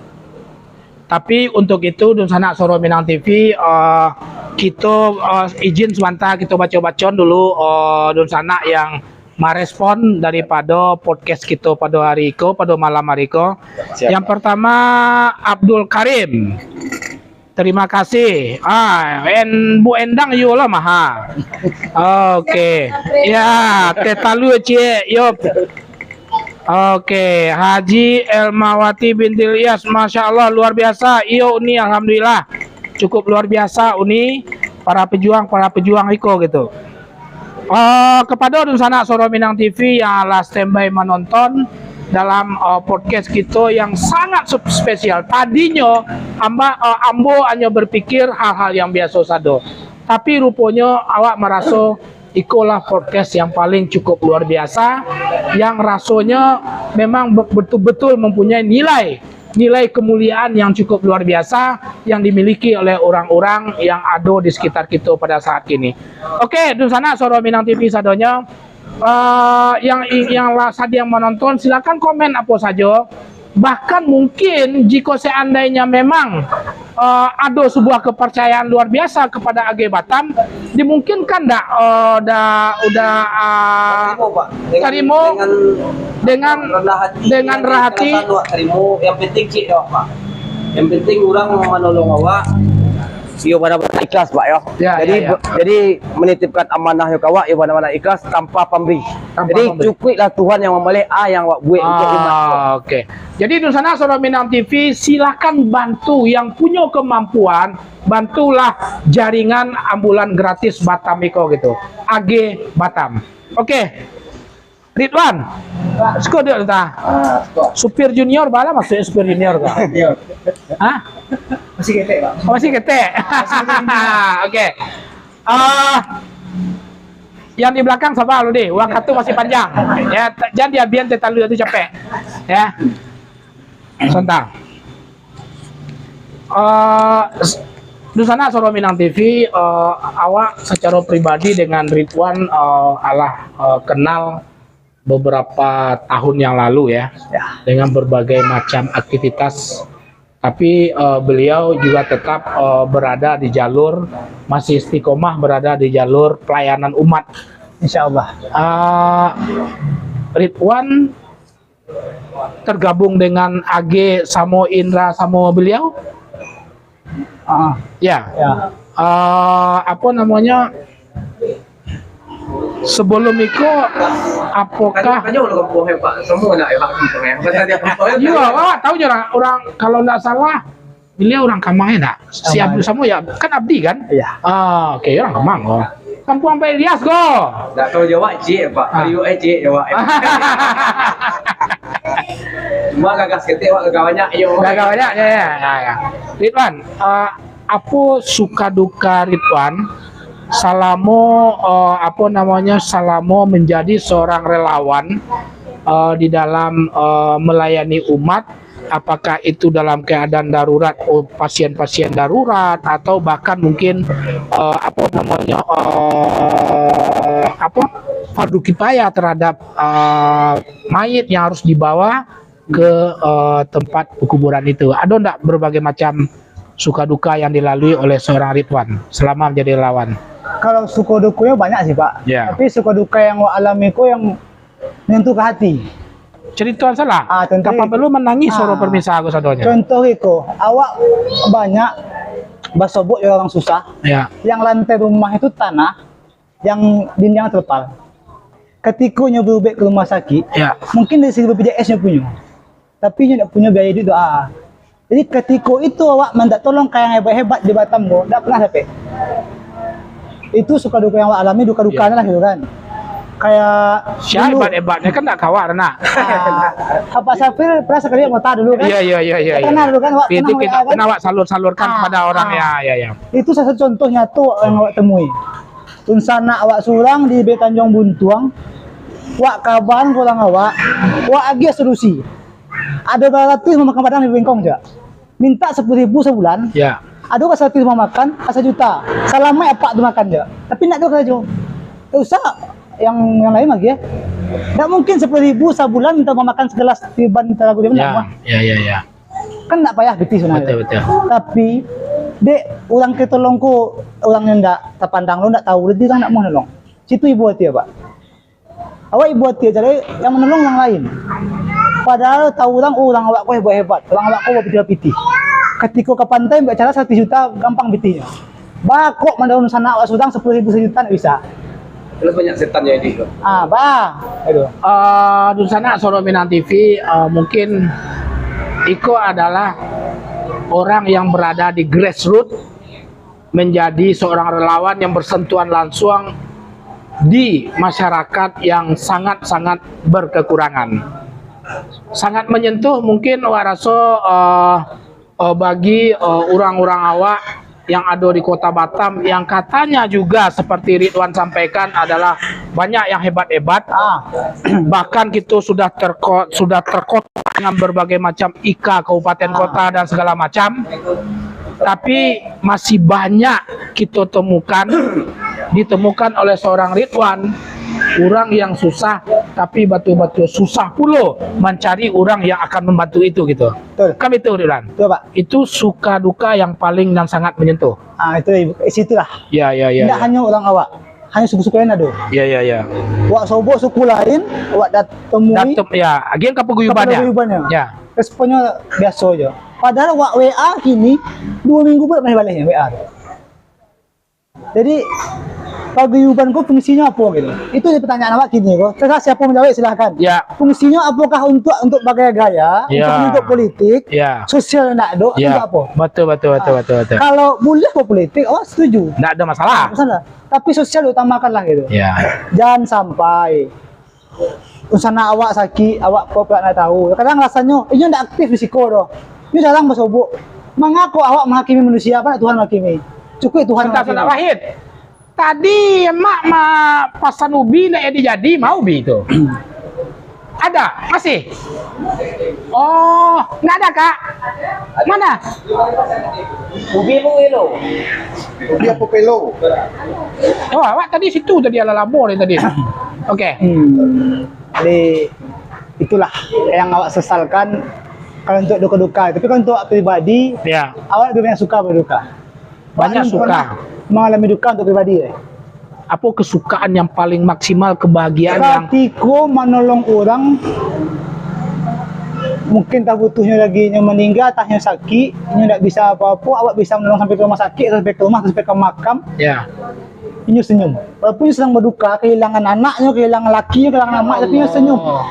Tapi untuk itu, Dunsanak Suara Minang T V, eh, kita, eh, izin sebentar, kita baca-baca dulu, eh, Dunsanak yang marespon daripada podcast kita pada hari ko, pada malam hari ko. Siap, Yang Pak. Pertama, Abdul Karim. Terima kasih. Ah, en Bu Endang yo lah maha. Oke. Ya, teh talua ciek yo. Oke, Haji Elmawati binti Ilyas, masya Allah, luar biasa. Iyo Uni, alhamdulillah, cukup luar biasa Uni, para pejuang, para pejuang iko gitu. Eh, kepada Dunsanak Suara Minang T V yang lah standby menonton dalam eh, podcast kita yang sangat sub- spesial. Tadinyo amba, eh, ambo hanya berpikir hal-hal yang biasa sado. Tapi ruponyo awak maraso ikolah podcast yang paling cukup luar biasa, yang rasonyo memang be- betul-betul mempunyai nilai nilai kemuliaan yang cukup luar biasa yang dimiliki oleh orang-orang yang ado di sekitar kita pada saat kini. Oke, Dunsanak Suara Minang T V sadonyo, eh, yang yang lah sadiang menonton, silakan komen apa saja. Bahkan mungkin jika seandainya memang eh, ado sebuah kepercayaan luar biasa kepada A G Batam, dimungkinkan ndak eh, Uda Uda eh, Tarimo, Pak. Dengan, Tarimo dengan dengan rendah hati, dengan rendah hati. Awak tarimo. Yang penting cek awak, Pak. Yang penting orang menolong awak. Iyo benar-benar ikhlas, Pak, yo. Ya, jadi ya, ya. Be- jadi menitipkan amanah yo ka awak, iyo benar-benar ikhlas tanpa pamrih. Tanpa Jadi pamrih. Cukuiklah Tuhan yang mamulai a yang awak buek untuk umat. Ah, oke. Jadi Dunsanak Suara Minang T V, silakan bantu yang punya kemampuan, bantulah jaringan ambulan gratis Batam iko gitu. A G Batam. Oke. Ridwan. Suko duduk tu, ta? Ah, suko. Supir junior, baa lah masuak supir junior ko? Junior. Hah? Masih ketek, Pak. Oh, masih ketek. Oke. Ah, yang di belakang sabar lu deh. Wakatu masih panjang. Ya, ta-, jan diabiahan teh talu tu capek. Ya. Santa. Eh, s-, Dunsanak Suaro Minang T V, eh, awak sacaro pribadi dengan Ridwan, eh, alah, eh, kenal beberapa tahun yang lalu ya, Ya. dengan berbagai macam aktivitas. Tapi, eh, beliau juga tetap, eh, berada di jalur, masih istiqomah berada di jalur pelayanan umat. Insya Allah. Eh, Ridwan tergabung dengan Age samo Indra samo beliau? Ah, Ya. ya. Eh, apa namanya? Sebelum iko, apakah Tanya, tanya orang kampung, eh, Pak. Semua nak, eh, Pak, kampung, eh. Bukan tanya kampung, eh. Iya, awak tahu je orang, orang, kalau ndak salah, beliau orang Kamang, ya, ndak? Si Kamang. Abdul Samad, ya, kan Abdi, kan? Iya. Ah, oke, orang Kamang, oh. Kampung Pak Ilyas, ko. Ndak tahu jawab, cik, Pak. Ah. Ayo, eh, cik, jawab, eh. Cuma gagah seketek, Pak, gagah banyak, yo. Gagah banyak, ya, ya, ya, ya. Ridwan, ah, apo suka duka Ridwan salamo, eh, apo namonyo, salamo menjadi seorang relawan, eh, di dalam, eh, melayani umat, apakah itu dalam keadaan darurat, oh, pasien-pasien darurat, atau bahkan mungkin, eh, apo namonyo, eh, apo, fardu kifayah terhadap, eh, mayit yang harus dibawa ke, eh, tempat pekuburan itu. Ado ndak berbagai macam suka duka yang dilalui oleh seorang Ridwan selama menjadi relawan? Kalau suka dukanya banyak sih, Pak. Ya. Tapi suka duka yang awak alami ko yang menyentuh ke hati. Cerita salah. Ah, contoh Kapan i-, perlu menangis suara ah, permisah aku sadonyo. Contoh iko, awak banyak basobok jo orang susah. Ya. Yang lantai rumah itu tanah, yang dinding terpal. Katiko nyo berubek ke rumah sakit, Ya. mungkin dari segi B P J S nyo punyo. Tapi nyo ndak punyo biaya duit doh. Jadi katiko itu awak minta tolong ka yang hebat-hebat di Batam ko, ndak pernah dapek. Itu suka duka yang awak alami, duka-duka Ya. lah gitu kan. Kayak Sia dulu hebat-hebatnyo kan ndak kawan nak. Ah, Pak Safir pernah sekali mota dulu kan? Iya, iya, iya, iya, Pernah iya. dulu kan, awak Itu pernah kita WA kan? pernah awak salur-salurkan Ah, kepada orang. ah. Ya, ya, ya. Itu salah satu contoh nyato yang awak temui. Dunsanak awak surang di Bek Tanjuang Buntuang, wak kaban ka urang awak, wak agiah solusi. Ado bara ratuih mamakan padang di Bengkong, cak. Mintak sapuluah ribu sabulan, Ya. ado ka saratuih mamakan, ka sajuta. Salamaik apak tu makan, cak. Tapi ndak ado karajo. Tak usah yang, yang lain lagi, eh. Ndak mungkin sapuluah ribu sabulan mintak mamakan sagelas tiban talago tiban, Ya, ndak muah. ya, ya, ya. Kan ndak payah pitih sabananyo. Betul, betul. Tapi, dek, urang ka tolong ko, urang nan ndak tapandang lo, ndak tahu, jadi urang ndak mau nolong. Situ ibo ati, Pak. Awak ibo ati aja lai, yang manolong urang lain. Padahal tahu urang, oh, urang awak ko hebat-hebat, urang awak ko bapitih-bapitih. Katiko ka pantai, buek acara saratuih juta, gampang pitihnyo. Ba kok mandanga dunsanak awak surang sapuluah ribu sajuta ndak bisa. Kalau banyak setan yang edit tu. Ah, ba. Aduh. Ah, Dunsanak Suaro Minang T V, ah, mungkin iko adalah orang yang berada di grassroots, menjadi seorang relawan yang bersentuhan langsung di masyarakat yang sangat-sangat berkekurangan. Sangat menyentuh, mungkin wak raso, eh, eh, bagi, eh, urang-urang awak yang ado di Kota Batam, yang katanya juga seperti Ridwan sampaikan adalah banyak yang hebat-hebat. Ah. Bahkan kita sudah terko-, sudah terkotak dengan berbagai macam I K kabupaten Ah. kota dan segala macam. Tapi masih banyak kita temukan, ditemukan oleh seorang Ridwan, urang yang susah, tapi batul-batul susah pulo mancari urang yang akan membantu itu gitu. Betul. Kan betul, Ridwan? Betul, Pak. Itu suka duka yang paling dan sangat menyentuh. Ah, itu, eh, situlah. Ya, ya, ya, Ndak ya. hanya urang awak, hanya suku-suku lain ado. Ya, ya, ya. Wak sobok suku lain, wak dat-, temui. Datum, ya, agian kapaguyuban, ya. Kapaguyuban, ya. Ya. Responnyo biaso aja. Padahal wak W A kini, dua minggu pun pernah baleh W A tu. Jadi, paguyuban ko fungsinyo apo gitu? Itu pertanyaan awak kini ko. Terserah siapa menjawab, silahkan. Ya. Fungsinyo apakah untuk, untuk bagaya-gaya, Ya. untuk, untuk politik, Ya. sosial ndak ado, Ya. untuk apa? Betul, betul, betul, Ah. betul, betul. Kalau boleh berpolitik, awak setuju. Ndak ada masalah. Ndak masalah. Tapi sosial utamakan lah gitu. Ya. Jangan sampai Dunsanak awak sakik, awak ko pulak ndak tahu. Kadang rasanyo, inyo ndak aktif di siko doh. Inyo jarang basobok. Mangako awak mahakimi manusia, apo ndak Tuhan mahakimi? Cukuik Tuhan Ustaz mahakimi. Salahid. Tadi mak ma-, pasan ubi ndak jadi-jadi, ma ubi tu? Ada? Masih? Oh, ndak ada, Kak? Mana? Ubi pun pelo. Ubi apo pelo? Oh, awak tadi situ tadi, ala lamo dari tadi. Oke. Hmm. Jadi, itulah yang awak sesalkan kalau untuk duka-duka. Tapi kalau untuk awak pribadi, ya, awak lebih banyak suka pada duka. Banyak suka. Awak pernah mengalami duka untuk pribadi, eh? Apo kesukaan yang paling maksimal, kebahagiaan yang Katiko manolong urang, mungkin tabutuhnyo lagi, inyo maningga, atau inyo sakik, inyo ndak bisa apo-apo, awak bisa manolong sampai ka rumah sakik, sampai ka rumah, sampai ka makam. Ya. Inyo senyum. Walaupun inyo sadang baduka, kahilangan anaknyo, kahilangan lakinyo, kahilangan amak, tapi inyo senyum. Oh.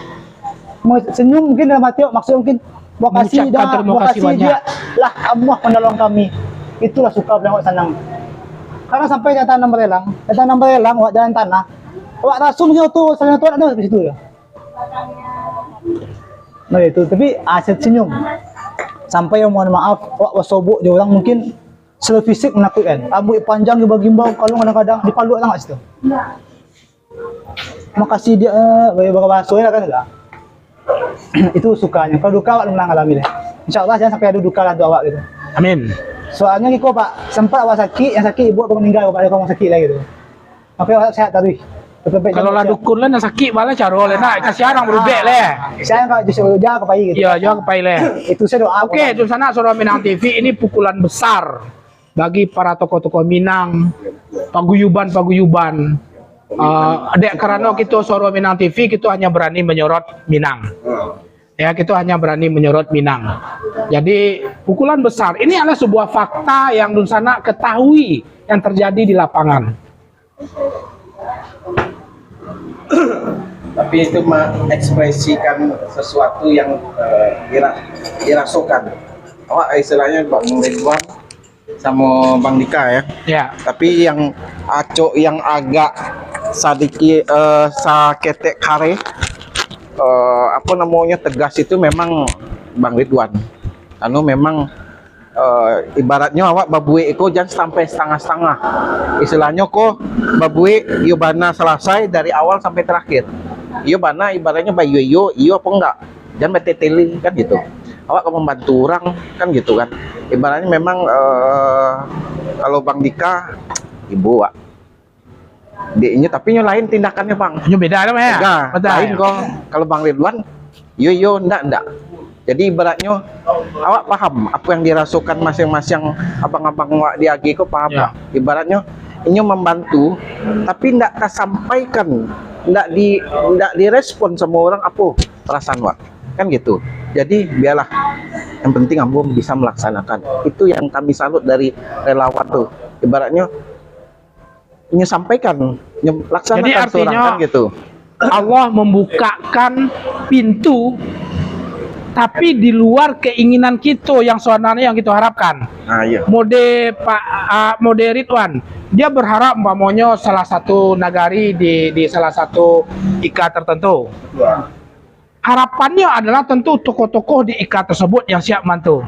Mo-, senyum mungkin dalam hati awak, maksud mungkin, "Makasih, Mengucapkan dah, terima kasih makasih banyak. Dia lah amuah manolong kami." Itulah suka awak sanang. Karena sampai tanah barelang, tanah barelang, awak jalan tanah, awak raso mungkin tu, selain tu ada di situ ya. Nah, itu, tapi, ah, senyum. Sampai yang mohon maaf, awak basobok jo urang mungkin secara fisik menakuikan. Rambuik panjang gimbal-gimbal, kalau kadang-kadang dipaluak tangan situ. Makasih dia, eh, bagi bahaso lah kan, enggak? Itu sukanyo. Kalau duka awak pernah ngalami deh. Insya Allah jangan sampai ada duka lah untuk awak gitu. Amin. Soalnya kiko, Pak, sempat awak sakit, yang sakit ibu apa meninggal, Pak, ada rumah sakit lah gitu. Tapi awak sehat tadi. Kalau lah dukun lah nak sakit, malah caro lah nak, kasihan orang berubek lah. Saya kalau justru jauh ke pai gitu. Iya, jauh ke pai lah. Itu saya doa. Oke, tu sana Suara Minang T V, ini pukulan besar bagi para tokoh-tokoh Minang, paguyuban-paguyuban. Ah, dek karano kito Suara Minang T V, kito hanya berani menyorot Minang. Ya, kito hanya berani menyorot Minang. Jadi, pukulan besar. Ini adalah sebuah fakta yang dunsanak ketahui yang terjadi di lapangan. Tapi itu mengekspresikan sesuatu yang, eh, dira-, dirasokan. Awak istilahnya Bang Ridwan samo Bang Dika ya. Ya. Tapi yang acok yang agak sadikit, eh, saketek kareh, eh, apa namanya, tegas itu memang Bang Ridwan. Anu memang, eh, ibaratnyo awak babuek iko jan sampai setengah-setengah. Istilahnyo ko babuek iyo bana salasai dari awal sampai terakhir. Iyo bana ibaratnyo baiyo-iyo, iyo apa enggak. Jan batetele kan gitu. Awak ka mambantu urang kan gitu kan. Ibaratnyo memang, eh, kalau Bang Dika, ibu, Wak. Dek inyo, tapi inyo lain tindakannyo, Bang. Inyo beda tu, Bang, ya? Beda. Beda, lain ya. Ko, kalau Bang Ridwan, yo, yo, ndak, ndak. Jadi, ibaratnyo, awak paham apa yang dirasokan masing-masing abang-abang awak di A G ko, paham, ya. Pak? Ibaratnyo, inyo mambantu, tapi ndak tasampaikan, ndak di, ndak direspon samo urang apo perasaan awak. Kan gitu. Jadi, biarlah. Yang penting ambo bisa melaksanakan. Itu yang kami salut dari relawan tu. Ibaratnyo, inyo sampaikan, inyo laksanakan. Jadi, artinyo, surang, kan gitu. Allah membukakan pintu, tapi di luar keinginan kito yang sebenarnya yang kito harapkan. Ah, iya. Mode Pak, ah, mode Ridwan, dia berharap umpamonyo salah satu nagari di, di salah satu ika tertentu. Betul. Harapannyo adalah tentu tokoh-tokoh di ika tersebut yang siap bantu.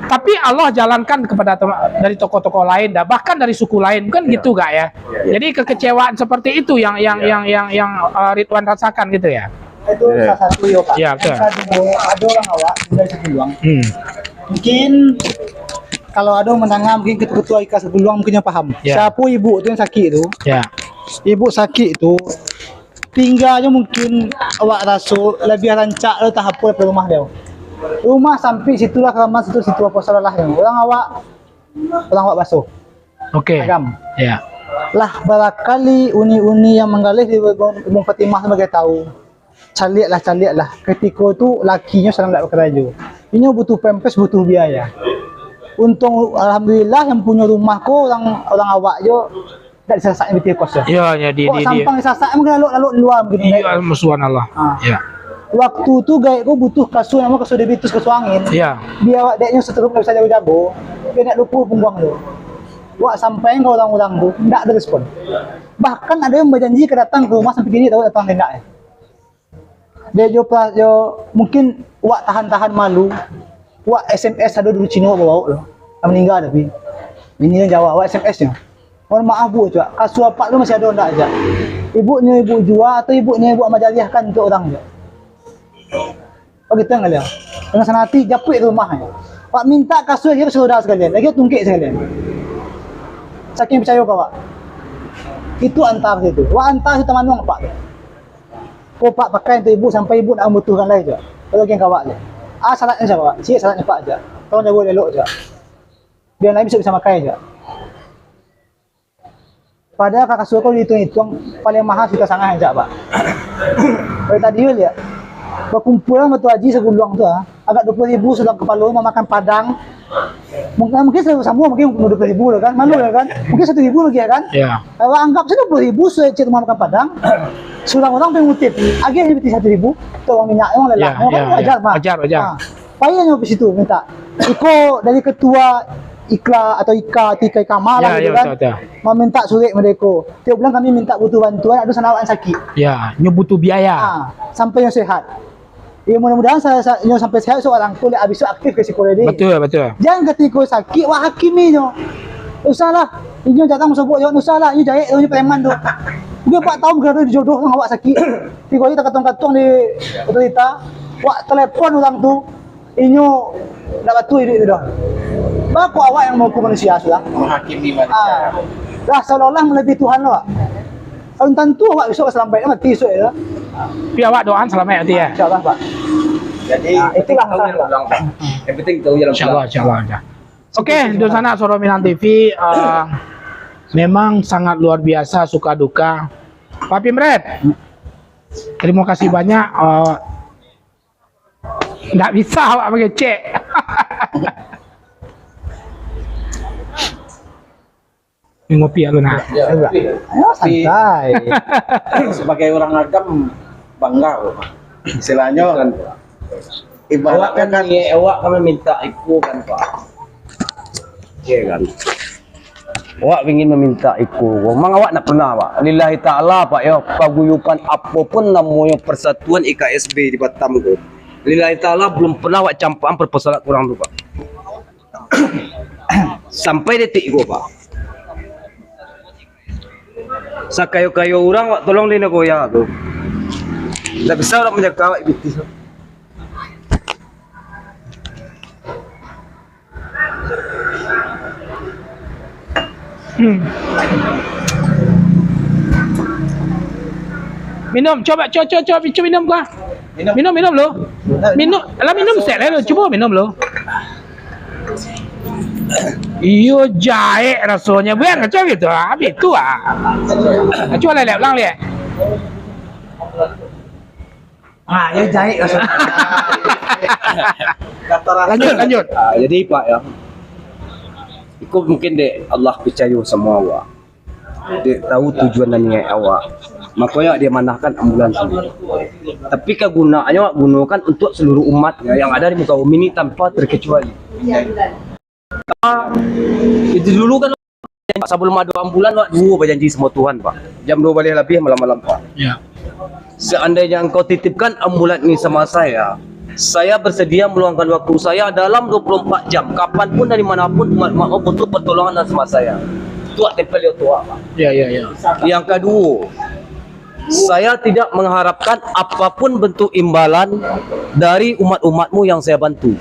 Tapi Allah jalankan kepada tem-, dari tokoh-tokoh lain dah, bahkan dari suku lain, kan gitu, Kak, ya? Iya. Jadi kekecewaan seperti itu yang, yang, iya, yang, yang, yang, eh, Ridwan rasakan gitu ya? Itu, iya, salah satu yo, Pak. Iya, betul. Yang kedua, ada orang awak dari Sakeluang. Hmm. Mungkin kalau ada mendengar, mungkin ketua-ketua ika Sakeluang mungkin yang paham. Iya. Siapa ibu tu yang sakit tu? Iya. Ibu sakit tu, tinggalnyo mungkin awak raso labiah rancak lo, tah apo daripada rumah dia. Rumah sampik situlah karaman, situ, situ apo salah lah. Urang awak, urang awak baso. Oke. Agam. Ya. Lah barakali uni-uni yang manggaleh di Bung, Bung Fatimah tu bagai tahu. Caliak lah, caliak lah. Ketiko tu lakinyo sadang dak bakarajo. Inyo butuh pampers, butuh biaya. Untung, alhamdulillah, yang punyo rumah ko urang, urang awak jo. Dak disasak pitih kos tu. Iya, iya, di, kok di, di sampang disasak, emang lalok-lalok di lua mungkin. Iya, subhanallah. Ha. Iya. Waktu tu gaek ko butuh kasua, namo kasua diabetes, kasua angin. Iya. Biar awak deknyo seterup ndak bisa jago-jago, biar ndak lupo pungguang tu. Wak sampai ka urang-urang tu, ndak ada respon. Bahkan ada yang bajanji ka datang ka rumah sampai kini tahu datang ndak, eh. Dek jo pa-, jo mungkin wak tahan-tahan malu, wak S M S ado dulu Cino bawa tu. Lah maningga tapi. Bini Jawa, wak S M S nyo. "Mohon maaf, Bu," cak. "Kasua apak tu masih ado ndak?" cak. "Ibuknyo ibu jua atau ibuknyo ibu amajaliahkan untuak urang?" cak. Oh, gitu yang kalian. Dengan sanang ati, japuik tu rumah. Wak mintak kasua dia saudara sekalian. Lagi tungkek sekalian. Saking picayo ka wak. Itu anta situ. Wak anta situ manuang apak tu. "Ko, Pak, pakai untuak ibu sampai ibu nak mambutuhkan lai," cak. Kalau geng ka wak je. "Ah, salatnyo," cak, "Pak. Ciek salatnyo, Pak," cak. "Tolong jago elok-elok," cak. "Biar lain bisa, bisa makai," cak. Padahal ka kasua ko diituang-ituang, paling mahal sajuta sangah, cak, Pak. Kalau tadi yo liek, bakumpulan Batu Haji saguluang tu, ah, agak duo puluah ribu saurang kapalo mamakan padang. Mungkin, mungkin samo, mungkin duo puluah ribu lah kan, malu lah kan. Mungkin satu ribu lagi ya kan. Ya. Kalau anggap saja duo puluah ribu se-, cek rumah makan padang, saurang urang pengutip, agak lebih satu ribu, tu uang minyak, uang lelah, ya, kan ya, wajar, ya. Mah. Wajar, wajar. Ah. Payah nyo ka situ minta. Iko dari ketua Ikla atau Ika, atau Ika Ikama lah, ya, gitu ya, kan. Betul, betul. Maminta surek mereka. Tiap bulan kami minta butuh bantuan, ado sanak awak yang sakit. Ya, nyo butuh biaya. Ah, sampai nyo sehat. Ya, mudah-mudahan sa-, sa-, nyo sampai sehat, so urang tu lah abih tu aktif ka sikolah ni. Betul, betul. Jangan katiko sakit, wak hakimi nyo. Usahlah. Inyo datang sabuik, usahlah. Inyo jahek, inyo preman tu. Mungkin apak tahu gara-gara jodoh awak sakit. Tigo hari takatuang-katuang di otorita. Wak telepon urang tu. Inyo ndak batua iduik tu doh. Baa kok awak yang mahukum manusia sudah? Menghakimi manusia. Ah. Lah seolah-olah melebihi Tuhan lo, Pak. Belum tantu awak besok salamaik, mati besok ya. Tapi awak doakan salamaik nanti ya. InsyaAllah, Pak. Jadi, ah, itulah yang penting tahu masalah, jalan pulang, Pak. Yang penting tahu jalan pulang. InsyaAllah, insyaAllah, insyaAllah. Oke, dunsanak Suara Minang T V, eh, memang sangat luar biasa suka duka. Pak Pimret, terima kasih banyak, eh, Ndak bisa awak mangecek. Ngopi dulu nak. Ya, tapi, ayo, tapi santai. Sebagai orang Agam, bangga, Pak. Istilahnyo, kan, Pak. Ibaratkan awak kan, niat awak kan maminta iko kan, Pak. Iya kan? Awak ingin maminta iko, mang awak ndak pernah, Pak. Lillahi ta'ala, Pak, yo, paguyuban apo pun namonyo persatuan I K S B di Batam ko. Lillahi ta'ala, belum pernah awak campakan proposal ka urang tu, Pak. Sampai detik iko, Pak. Sakayo-kayo urang awak tolong di Nagoya tu. Ndak bisa urang manjaga awak di Bitih tu. Hmm. Minum, coba, coba, coba, coba, minum gua. Minum. Minum, minum lu. Minum, lah minum set lah lu, cuba minum lu. Iyo, jahek rasonyo, bukan kacau gitu, ah, habis tu ah. Cuba lah, lihat ulang, lihat. Ah, yo jahek rasonyo. Lanjut, lanjut. Ah, jadi, Pak, yo. Iko mungkin dek Allah picayo samo awak. Dek tahu tujuan dan niat awak. Makonyo diamanahkan ambulan sendiri. Tapi kagunaan awak gunokan untuk seluruh umat yang ada di muka bumi ini tanpa terkecuali. Itu dulu kan, sabalum ado ambulan, wak duo bajanji samo Tuhan, Pak. Jam duo baleh labiah malam-malam, Pak. Ya. Seandainya engkau titipkan ambulan ini sama saya, saya bersedia meluangkan waktu saya dalam dua puluh empat jam, kapan pun, dari mana pun, umat-umat untuk pertolongan dan sama saya. Tuak tempel yo tuak, Pak. Ya, ya, ya. Yang kedua, saya tidak mengharapkan apapun bentuk imbalan dari umat-umatmu yang saya bantu.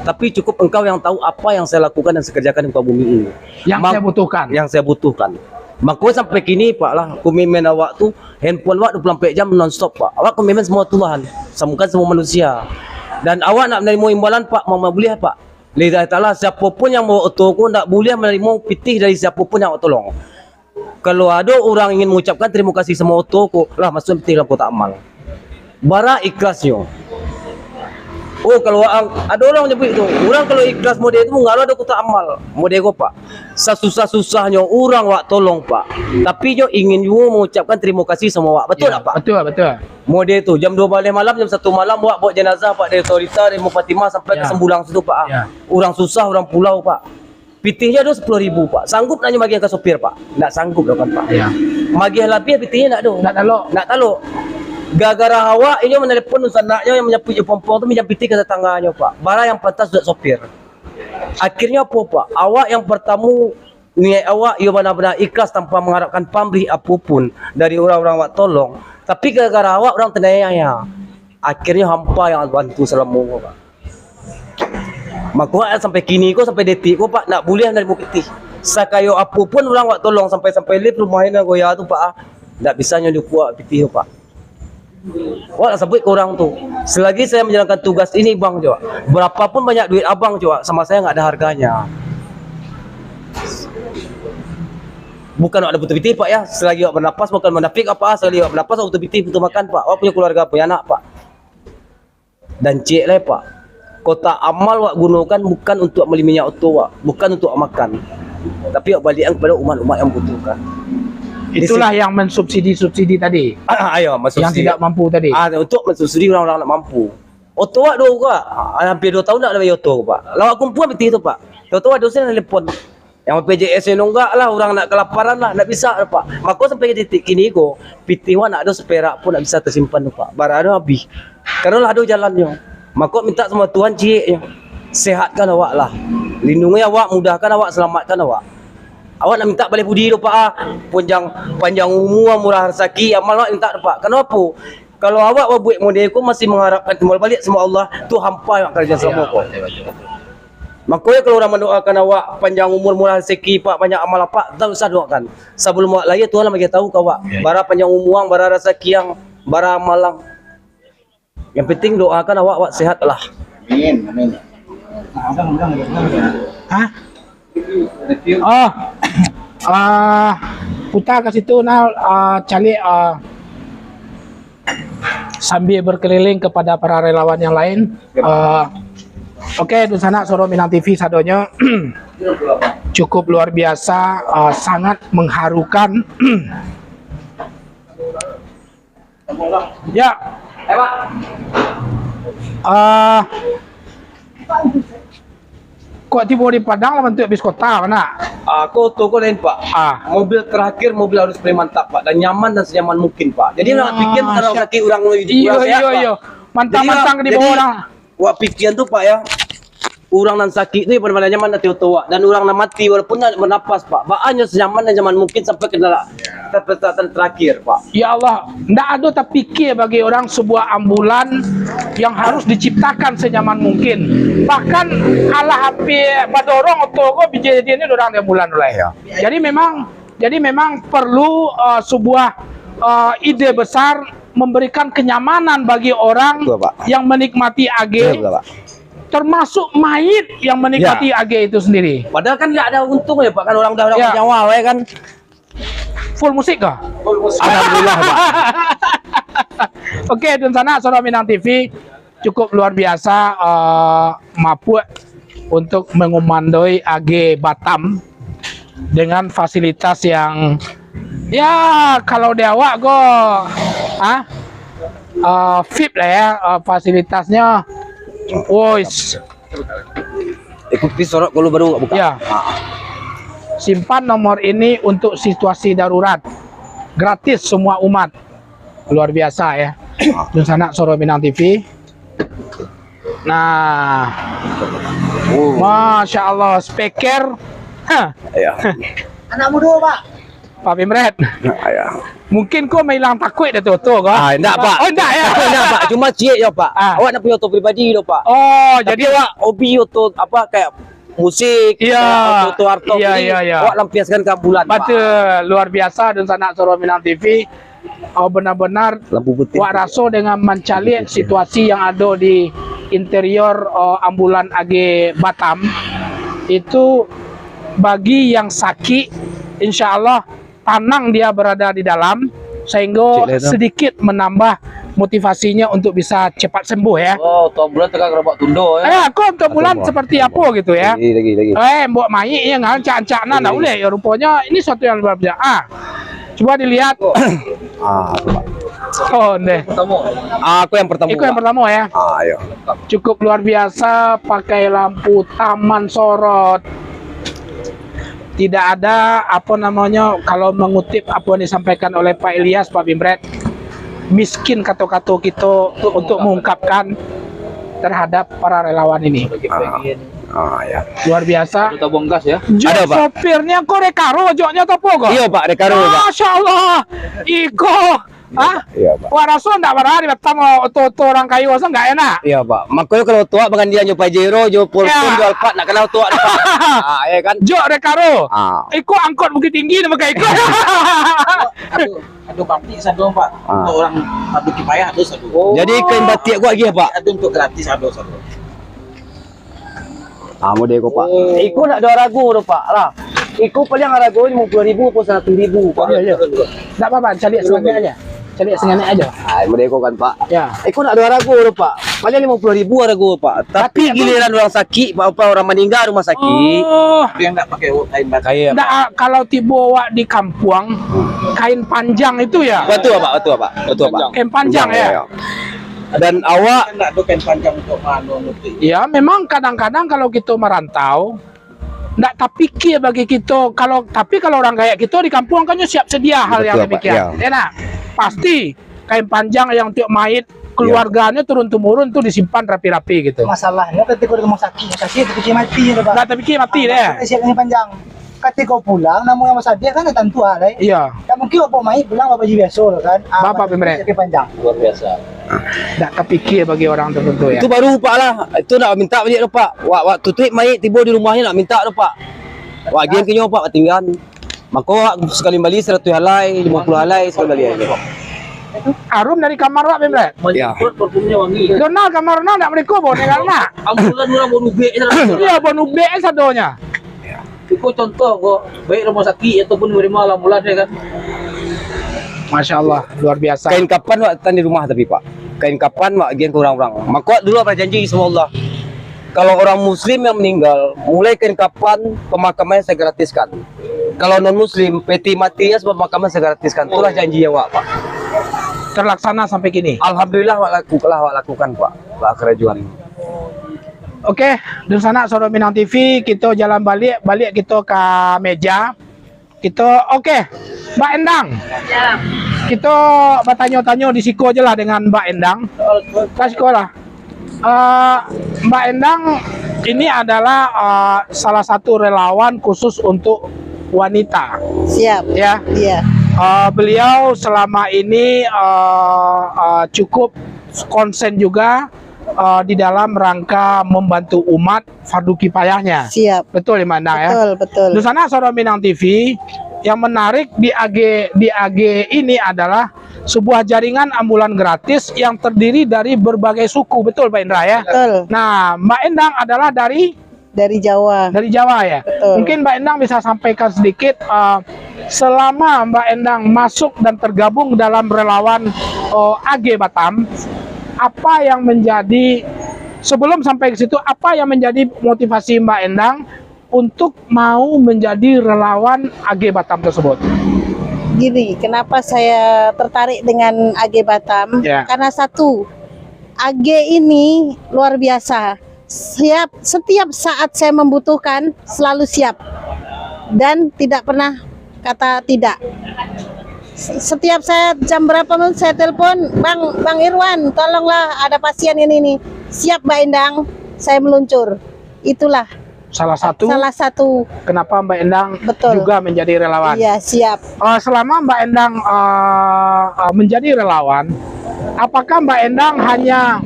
Tapi cukup engkau yang tahu apa yang saya lakukan dan saya kerjakan di muka bumi ini. Yang Mak-, saya butuhkan. Yang saya butuhkan. Mako sampai kini, Pak, lah, komitmen awak tu, handphone awak dua puluh empat jam non-stop, Pak. Awak komitmen samo Tuhan, bukan samo manusia. Dan awak nak menerima imbalan, Pak, ma-, ma-, buliah, Pak. Lillahi ta'ala, siapo pun yang bawa oto ko ndak buliah menerima pitih dari siapo pun yang awak tolong. Kalau ado urang ingin mengucapkan terima kasih sama oto ko, lah masuak pitih dalam kotak amal. Bara ikhlasnyo. Oh, kalau ang-, ado urang nyabuik tu, urang kalau ikhlas model tu, nggak ado kotak amal. Model ko, Pak. Sasusah-susahnyo urang wak tolong, Pak. Tapi nyo ingin juo mengucapkan terima kasih sama wak. Betul tak, Pak? Betul, betul. Model tu, jam dua baleh malam, jam satu malam, wak bawa jenazah, Pak, dari Otorita, dari Mufatimah sampai ke Sembulang situ, Pak. Ya. Urang susah, urang pulau, Pak. Pitihnyo ado sapuluah ribu, Pak. Sanggup ndak nyo magiah ka sopir, Pak? Ndak sanggup doh kan, Pak? Ya. Magiah labiah pitihnyo ndak ado. Ndak talok. Ndak talok. Gara-gara awak, inyo manalepon dunsanaknyo yang manyapuik jo pompong tu, minjam pitih ka tatangganyo, Pak. Bara yang pantas untuak sopir. Akhirnyo apo, Pak? Awak yang partamo, niaik awak iyo bana-bana ikhlas tanpa mangharapkan pamrih apo pun dari urang-urang awak tolong. Tapi gara-gara awak, urang taniaya. Akhirnyo hampa yang bantu salamo ko, Pak. Mako, sampai kini ko, sampai detik ko, Pak, ndak buliah narimo pitih. Sakayo apo pun urang awak tolong, sampai-sampai lift rumah nan goyah tu, Pak, ah, ndak bisa nyo diukua pitih tu, Pak. Awak lah sabuik ka urang tu, selagi saya menjalankan tugas ini, Bang, cak, berapapun banyak duit abang, cak, sama saya nggak ada harganya. Bukan awak ndak butuh pitih, Pak, ya. Selagi awak bernapas, bukan munafik, Pak. Selagi awak bernapas, awak butuh pitih, butuh makan, Pak. Awak punya keluarga, punya anak, Pak. Dan ciek lai, Pak, kotak amal wak gunokan bukan untuak mali minyak oto wak, bukan untuak makan, tapi wak baliakan kepada umat-umat yang mambutuhkan. Di Itulah sit- yang mensubsidi-subsidi tadi, Ah, ayo, yang mansubsidi. Tidak mampu tadi. Ah, untuk mensubsidi urang-urang ndak mampu. Oto wak do ko, ah, hampir duo tahun ndak ado oto ko, Pak. Lah wak kumpua pitih tu, Pak. Oto wak do sen telepon. Yang B P J S ni nunggak lah, urang nak kalaparan lah, nak bisa lah, Pak. Mako sampai ka titik kini ko, pitih wak nak ado saperak pun nak bisa tasimpan tu, Pak. Bara ado abih. Karano lah ado jalannyo. Mako mintak samo Tuhan cieknyo. Sehatkan awak lah. Lindungi awak, mudahkan awak, selamatkan awak. Awak nak mintak baleh budi tu, Pak, ah. Panjang, panjang umua, murah rasaki, amal awak mintak tu, Pak. Karano apo? Kalau awak babuek model ko masih mangharapkan timbal baliak samo Allah, tu hampa awak karajo samo ko. Mako yo, kalau urang mandoakan awak panjang umur, murah rasaki, Pak, banyak amal, Pak, tak usah doakan. Sabalum awak lahia, Tuhan lah bagi tahu ka awak. Bara panjang umur ang, bara rasaki ang, bara amal ang. Yang penting doakan awak, awak sehat lah. Amin, amin. Hah? Oh, ah, putar ke situ, nah, ah, cari, ah, sambil berkeliling kepada para relawan yang lain. Ah, oke, dunsanak Soro Minang T V sadonyo, cukup luar biasa, ah, sangat mengharukan. Ya. Eh, Pak. Ah, kok tibo di Padang lah bantuak bis kota, mana? Ah, ko oto ko lain, Pak. Ah. Mobil terakhir, mobil arus paling mantap, Pak, dan nyaman dan senyaman mungkin, Pak. Jadi, nak pikir tentang sakit urang di Iyo, bawah sehat, iyo, Pak. Iyo. Mantang-mantang di bawah orang. Wak pikian tu, Pak, ya. Urang nan sakik tu, ya, pado-pado nyaman ati oto wak. Dan urang nan mati, walaupun nak bernapas, Pak, baa nyo senyaman dan nyaman mungkin sampai ka dalam, sampai saat terakhir, Pak. Ya Allah, ndak ado tapikir bagi orang sebuah ambulan yang harus diciptakan senyaman mungkin. Bahkan alah hampir badorong oto ko, bijih jadian ni dorang di ambulan tu lah. Ya. Jadi memang, jadi memang perlu, uh, sebuah, uh, ide besar memberikan kenyamanan bagi orang Betul, Pak. yang menikmati age. Betul, Pak. Termasuk mayit yang menikmati Ya. age itu sendiri. Padahal kan nggak ada untung ya, Pak, kan orang dah orang Ya. bernyawa, ya kan? Full musik kah? Alhamdulillah, Pak. Oke, dunsanak Soro Minang T V, cukup luar biasa, eh, mapuak untuk mengumandoi age Batam dengan fasilitas yang, ya, kalau di awak ko, ah, eh, vip lah ya, eh, fasilitasnya. Wois. Ikuti sorot kalau baru buka. Ya. Ah. Simpan nomor ini untuk situasi darurat. Gratis semua umat. Luar biasa ya. Dunsanak Soro Minang T V. Nah. Oh. Masya Allah, speaker. Hah. Ya. Anak muda, Pak. Pak Pimret. Nah, ya. Mungkin ko mailang takuik dah tu, tu ko? Ah, indak, Pak. Oh, indak, ya? Indak, Pak. Cuma ciek yo, Pak. Ah. Awak nak punya oto pribadi tu, Pak. Oh, Tapi jadi awak hobi oto, apa, kayak musik, Iya. kayak oto-oto artok Iya, ni, iya, iya. awak lampiaskan ke ambulan, Pak. Betul, luar biasa, dunsanak Soro Minang T V. Oh, benar-benar Lampu putih. Wak raso dengan mancaliak situasi yang ado di interior, oh, ambulan age Batam, itu bagi yang sakik, insya Allah tanang dia berada di dalam, sehingga Cik Lena. sedikit menambah motivasinya untuk bisa cepat sembuh, ya. Oh, oto ambulan tengah gerobak tundo, ya. Eh, aku oto ambulan Aduh, seperti aduh. apa gitu, ya. Lagi, lagi, lagi. Eh, buat maik ya, ngancak-ancak nah, Lagi, ndak lagi. boleh ya, rupanya ini suatu yang luar biasa. Ah, coba dilihat. Ah, apa? Oh, deh. Pertama. Ah, aku yang pertama, Iko yang Pak. pertama, ya. Ah, ayo. Cukup luar biasa, pakai lampu taman sorot. Tidak ada, apa namanya, kalau mengutip apa yang disampaikan oleh Pak Ilyas, Pak Bimret, miskin kato-kato kito untuk mengungkapkan terhadap para relawan ini. Ah, ah, ya. Luar biasa. Ada tabung gas, ya? Jo, ada, Pak. Sopirnya ko Recaro, joknya tu apo ko? Iyo, Pak, Recaro, Pak. Masya Allah. Iko, ah? Iyo, Pak. Wak raso ndak barani batam oto-oto urang kayo, raso ndak enak. Iyo, Pak. Makonyo kalau oto wak bagandian jo Pajero, jo Fortuner, jo Alphard, ndak kalah oto wak, Pak. Ah, ya kan? Jok Recaro. Ah. Iko angkot Bukittinggi namo ka iko. Ado, ado batik sado, Pak. Ah. Untuk urang fardu kifayah ado sado. Oh. Jadi kain batik ko agiah, Pak? Ado untuk gratis ado sado. Ah, model ko, Pak. Oh. Iko ndak ado harago doh, Pak, lah. Iko paling harago limo puluah ribu atau saratus ribu, Pak. Iyo, iyo. Ndak apa-apa, caliak sanganek aja. Caliak sanganek aja. Ah, model ko kan, Pak. Ya. Iko ndak ado harago doh, Pak. Paling limo puluah ribu harago, Pak. Tapi giliran urang sakik, Pak, apa urang maningga rumah sakik. Oh. Tapi yang ndak pakai kain batik. Kain, Pak. Ndak, ah, kalau tibo awak di kampuang, kain panjang itu ya? Batua, Pak, batua, Pak. Batua, Pak. Kain panjang, ya? Iya, iya. Dan awak ndak ado kain panjang untuk manu nutup. Ya, memang kadang-kadang kalau kito marantau, ndak tapikia bagi kito. Kalau, tapi kalau urang gaek kito di kampuang kan nyo siap sedia hal yang demikian. Betul, Pak, ya. Ya, nah, pasti kain panjang yang tiok mayit keluarganyo turun-temurun tu disimpan rapi-rapi gitu. Masalahnyo katiko di rumah sakik, sakik tapikia mati tu, Pak. Ndak tapikia mati deh. Siap kain panjang. Katiko pulang, namo yang basadih kan tantu ah, lai. Iya. Kan mungkin bapak mayit pulang bapak ji biaso lo kan. Ah, bapak pemret. Kain panjang. Luar biasa. Ndak tapikia bagi orang tertentu, ya. Itu baru, Pak, lah. Itu ndak minta baliak doh, Pak. Wak, wak tutuik mayit tibo di rumahnyo ndak minta doh, Pak. Wak agian ka nyo, Pak, batinggan. Mako, wak sakali bali saratuih alai, limo puluah alai sakali bali aja. Arum dari kamar wak, Bimret? Ya. Donal kamar Donal ndak meriko, bo, ni kan, nak? Ambulan urang bo nubek je lah. Iya, bo nubek je sadonyo. Iko contoh ko, baik rumah sakit ataupun nerima ambulan, ya kan? Masya Allah, luar biasa. Kain kapan wak tan di rumah tapi, Pak. Kain kapan wak agian ka urang-urang. Mako dulu wak bajanji sama Allah. Kalau orang muslim yang meninggal, mulai kain kapan pemakamannya saya gratiskan. Kalau non muslim, peti matinya sama pemakaman saya gratiskan. Itulah janji yang wak, Pak. Terlaksana sampai kini? Alhamdulillah, wak laku-, lah wak lakukan, Pak. Wak karajuan. Oke, dunsanak saudara Minang T V, kito jalan baliak, baliak kito ka meja. Kito, oke, Mbak Endang. Ya. Kito batanyo-tanyo di siko aja lah dengan Mbak Endang. Ka siko lah. Eh, Mbak Endang ini adalah, eh, salah satu relawan khusus untuk wanita. Siap. Ya. Iya. Eh, beliau selama ini, eh, eh, cukup konsen juga eh, di dalam rangka membantu umat fardu kifayahnya. Siap. Betul, ya, Mbak Endang, ya? Betul, betul. Di sana, saudara Minang T V, yang menarik di A G, di A G ini adalah sebuah jaringan ambulan gratis yang terdiri dari berbagai suku. Betul, Pak Indra, ya? Betul. Nah, Mbak Endang adalah dari Dari Jawa. Dari Jawa, ya? Betul. Mungkin Mbak Endang bisa sampaikan sedikit, eh, selama Mbak Endang masuk dan tergabung dalam relawan, eh, A G Batam, apa yang menjadi, sebelum sampai ke situ, apa yang menjadi motivasi Mbak Endang untuk mau menjadi relawan A G Batam tersebut? Gini, kenapa saya tertarik dengan A G Batam? Ya. Karena satu, A G ini luar biasa. Siap, setiap saat saya membutuhkan, selalu siap. Dan tidak pernah kata tidak. Setiap saya jam berapa pun saya telepon, "Bang, Bang Irwan, tolonglah, ada pasien ini nih." "Siap, Mbak Endang," saya meluncur. Itulah salah satu, salah satu kenapa Mbak Endang, betul, juga menjadi relawan. Iya, siap. Eh, selama Mbak Endang, eh, eh, menjadi relawan, apakah Mbak Endang hanya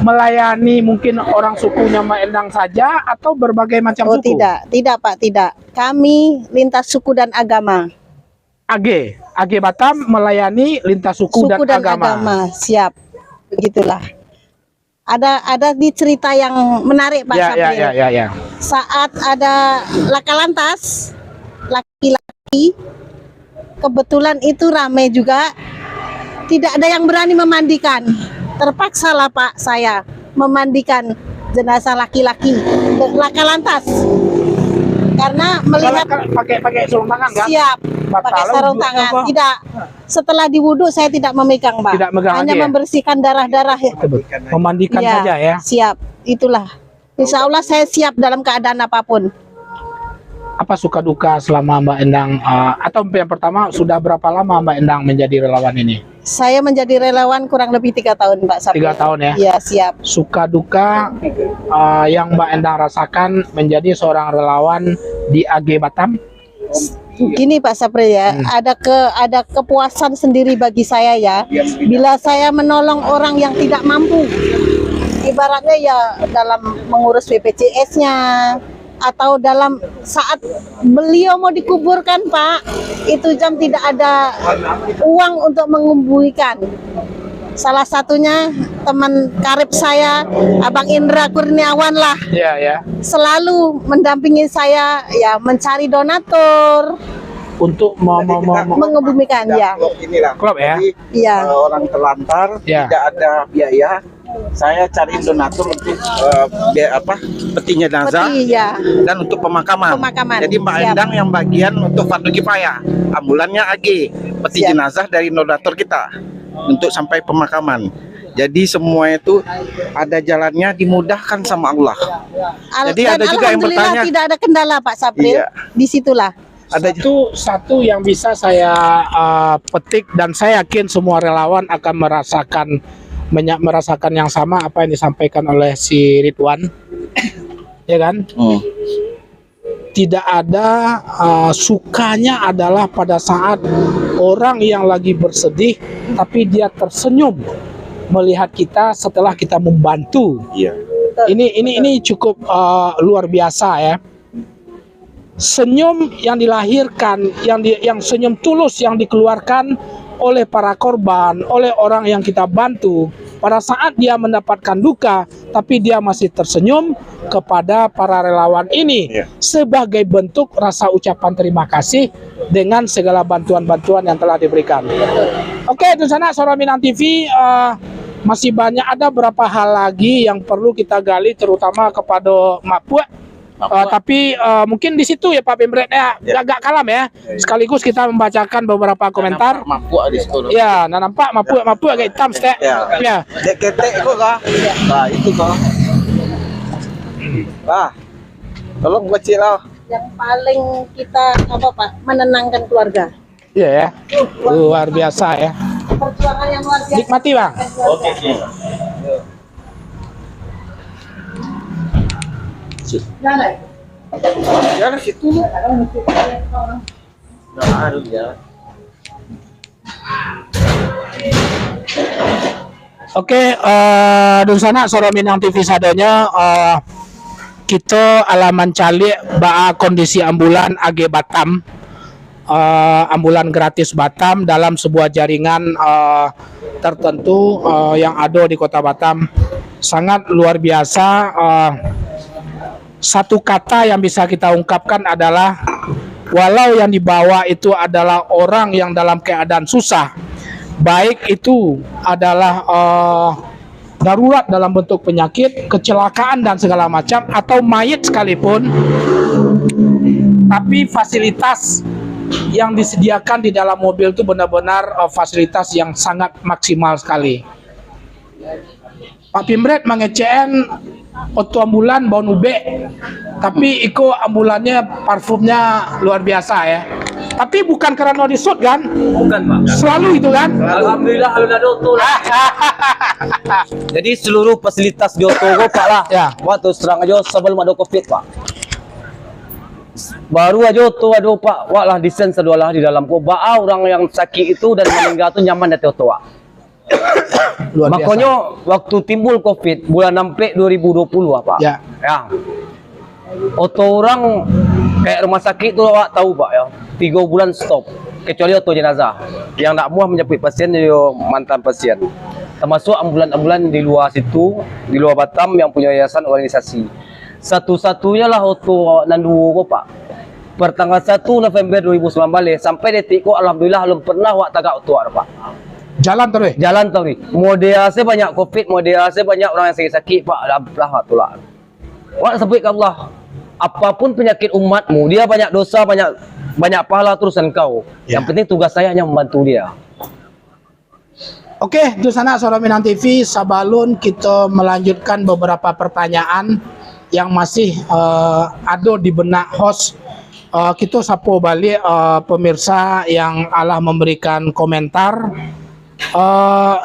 melayani mungkin orang sukunya Mbak Endang saja atau berbagai macam suku? Oh, tidak, tidak, Pak, tidak. Kami lintas suku dan agama. A G, A G Batam melayani lintas suku dan agama. Suku dan agama, siap. Begitulah. Ada, ada di cerita yang menarik, Pak Sapri. Ya, ya, ya, ya. Saat ada laka lantas, laki-laki, kebetulan itu ramai juga, tidak ada yang berani memandikan. Terpaksalah, Pak, saya memandikan jenazah laki-laki, laka lantas. Karena melihat. Kalau, kalau pakai, pakai sarung tangan, kan? Siap, pakai sarung tangan. Tidak. Setelah diwuduk, saya tidak memegang, Pak. Tidak megang. Hanya membersihkan darah-darah, ya. Betul, betul. Memandikan saja, ya. Siap, itulah. Insya Allah saya siap dalam keadaan apapun. Apa suka duka selama Mbak Endang, eh, atau yang pertama, sudah berapa lama Mbak Endang menjadi relawan ini? Saya menjadi relawan kurang lebih tiga tahun, Pak Sapri. Tiga tahun, ya? Iya, siap. Suka duka, eh, yang Mbak Endang rasakan menjadi seorang relawan di A G Batam? Gini, Pak Sapri, ya, Hmm. ada ke-, ada kepuasan sendiri bagi saya, ya. Bila saya menolong orang yang tidak mampu, ibaratnya, ya, dalam mengurus B P J S-nya, atau dalam saat beliau mau dikuburkan, Pak, itu jam tidak ada uang untuk menguburkan. Salah satunya teman karib saya, Abang Indra Kurniawan lah. Ya, ya. Selalu mendampingi saya, ya, mencari donatur. Untuk me-, me-, me-, me-, Mengebumikan, ya. Klop, ya? Jadi, Iya. eh, orang terlantar, Ya. tidak ada biaya. Saya cari donatur untuk, eh, biaya apa, peti jenazah Peti, ya. dan untuk pemakaman. Pemakaman. Jadi, Mbak Siap. Endang yang bagian untuk fardu kifayah. Ambulannya A G, peti Siap. jenazah dari donatur kita untuk sampai pemakaman. Jadi, semua itu ada jalannya, dimudahkan sama Allah. Al-, Jadi, dan ada juga yang alhamdulillah bertanya. tidak ada kendala, Pak Sapri. Iya. Di situlah. Ada ju- Satu, satu yang bisa saya, uh, petik dan saya yakin semua relawan akan merasakan, menya-, merasakan yang sama apa yang disampaikan oleh si Ridwan. Ya kan? Hmm. Tidak ada, uh, sukanya adalah pada saat orang yang lagi bersedih, tapi dia tersenyum melihat kita setelah kita membantu. Iya. Ini, ini, ini cukup, uh, luar biasa, ya. Senyum yang dilahirkan, yang di-, yang senyum tulus yang dikeluarkan oleh para korban, oleh orang yang kita bantu, pada saat dia mendapatkan duka, tapi dia masih tersenyum kepada para relawan ini Iya. sebagai bentuk rasa ucapan terima kasih dengan segala bantuan-bantuan yang telah diberikan. Oke, dunsanak Suara Minang T V, eh, masih banyak, ada berapa hal lagi yang perlu kita gali, terutama kepada Mak Puak. Mak Eh, Puak. tapi, eh, mungkin di situ ya, Pak Pemret, ya, Ya. agak kalam ya. Ya, ya. Sekaligus kita membacakan beberapa komentar. Nampak Mak Puak di situ tu. Ya, nah, nampak Mak Puak, Mak Puak agak hitam, stek. Ya. Ya. Dek ketek ko kah? Nah, itu kah? Bah, tolong kecil lah. Yang paling kita, apa, Pak, menenangkan keluarga. Iya, ya. Luar biasa, ya. Perjuangan yang luar biasa. Nikmati, Bang. Oke, oke. Jalan. Jalan situ. Nah, ya. Oke, eh, dunsanak Suara Minang T V sadonyo, eh, kito alah mancaliak baa kondisi ambulan A G Batam, eh, ambulan gratis Batam dalam sebuah jaringan, eh, tertentu, eh, yang ado di Kota Batam. Sangat luar biasa, eh, satu kata yang bisa kita ungkapkan adalah, walau yang dibawa itu adalah orang yang dalam keadaan susah, baik itu adalah, eh, darurat dalam bentuk penyakit, kecelakaan dan segala macam, atau mayit sekalipun, tapi fasilitas yang disediakan di dalam mobil itu benar-benar, eh, fasilitas yang sangat maksimal sekali. Pak Pimret mangecekan oto ambulan bau ubek, tapi iko ambulannyo parfumnyo luar biasa, ya. Tapi bukan karano di-shoot, kan? Bukan, Pak. Selalu itu, kan? Alhamdulillah, alun ado oto lah. Jadi, seluruh fasilitas di oto ko, Pak, lah. Ya. Wak, terus terang ajo, sebelum ado covid, Pak, baru ajo oto ado, Pak. Wak lah desain sadonyo lah di dalam ko. Baa urang yang sakik itu dan maningga tu nyaman di ateh oto, Wak. Luar biasa. Makonyo, waktu timbul covid, bulan ampek dua ribu dua puluh, Pak. Ya. Ya. Oto urang kayak rumah sakik tu, awak tahu, Pak, ya. Tigo bulan stop. Kecuali oto jenazah. Yang ndak muah manjapuik pasien, yo mantan pasien. Termasuk ambulan-ambulan di luar situ, di luar Batam yang punya yayasan organisasi. Satu-satunya lah oto nan duo ko, Pak. Pertanggal satu November dua ribu sembilan belas sampai detik ko, alhamdulillah, alun pernah wak tagak oto wak, Pak. Jalan taruih? Jalan taruih. Model se banyak covid, model se banyak urang yang sakik-sakik, Pak, alun pernah wak tulak. Wak sabuik ka Allah, apapun penyakit umatmu, dia banyak dosa, banyak, banyak pahala, urusan kau. Ya. Yang penting tugas saya hanya membantu dia. Oke, dunsanak Suara Minang T V, sabalun kito melanjutkan beberapa pertanyaan yang masih, eh, ado di benak host, Eh, kito sapo baliak, eh, pemirsa yang alah memberikan komentar. Eh,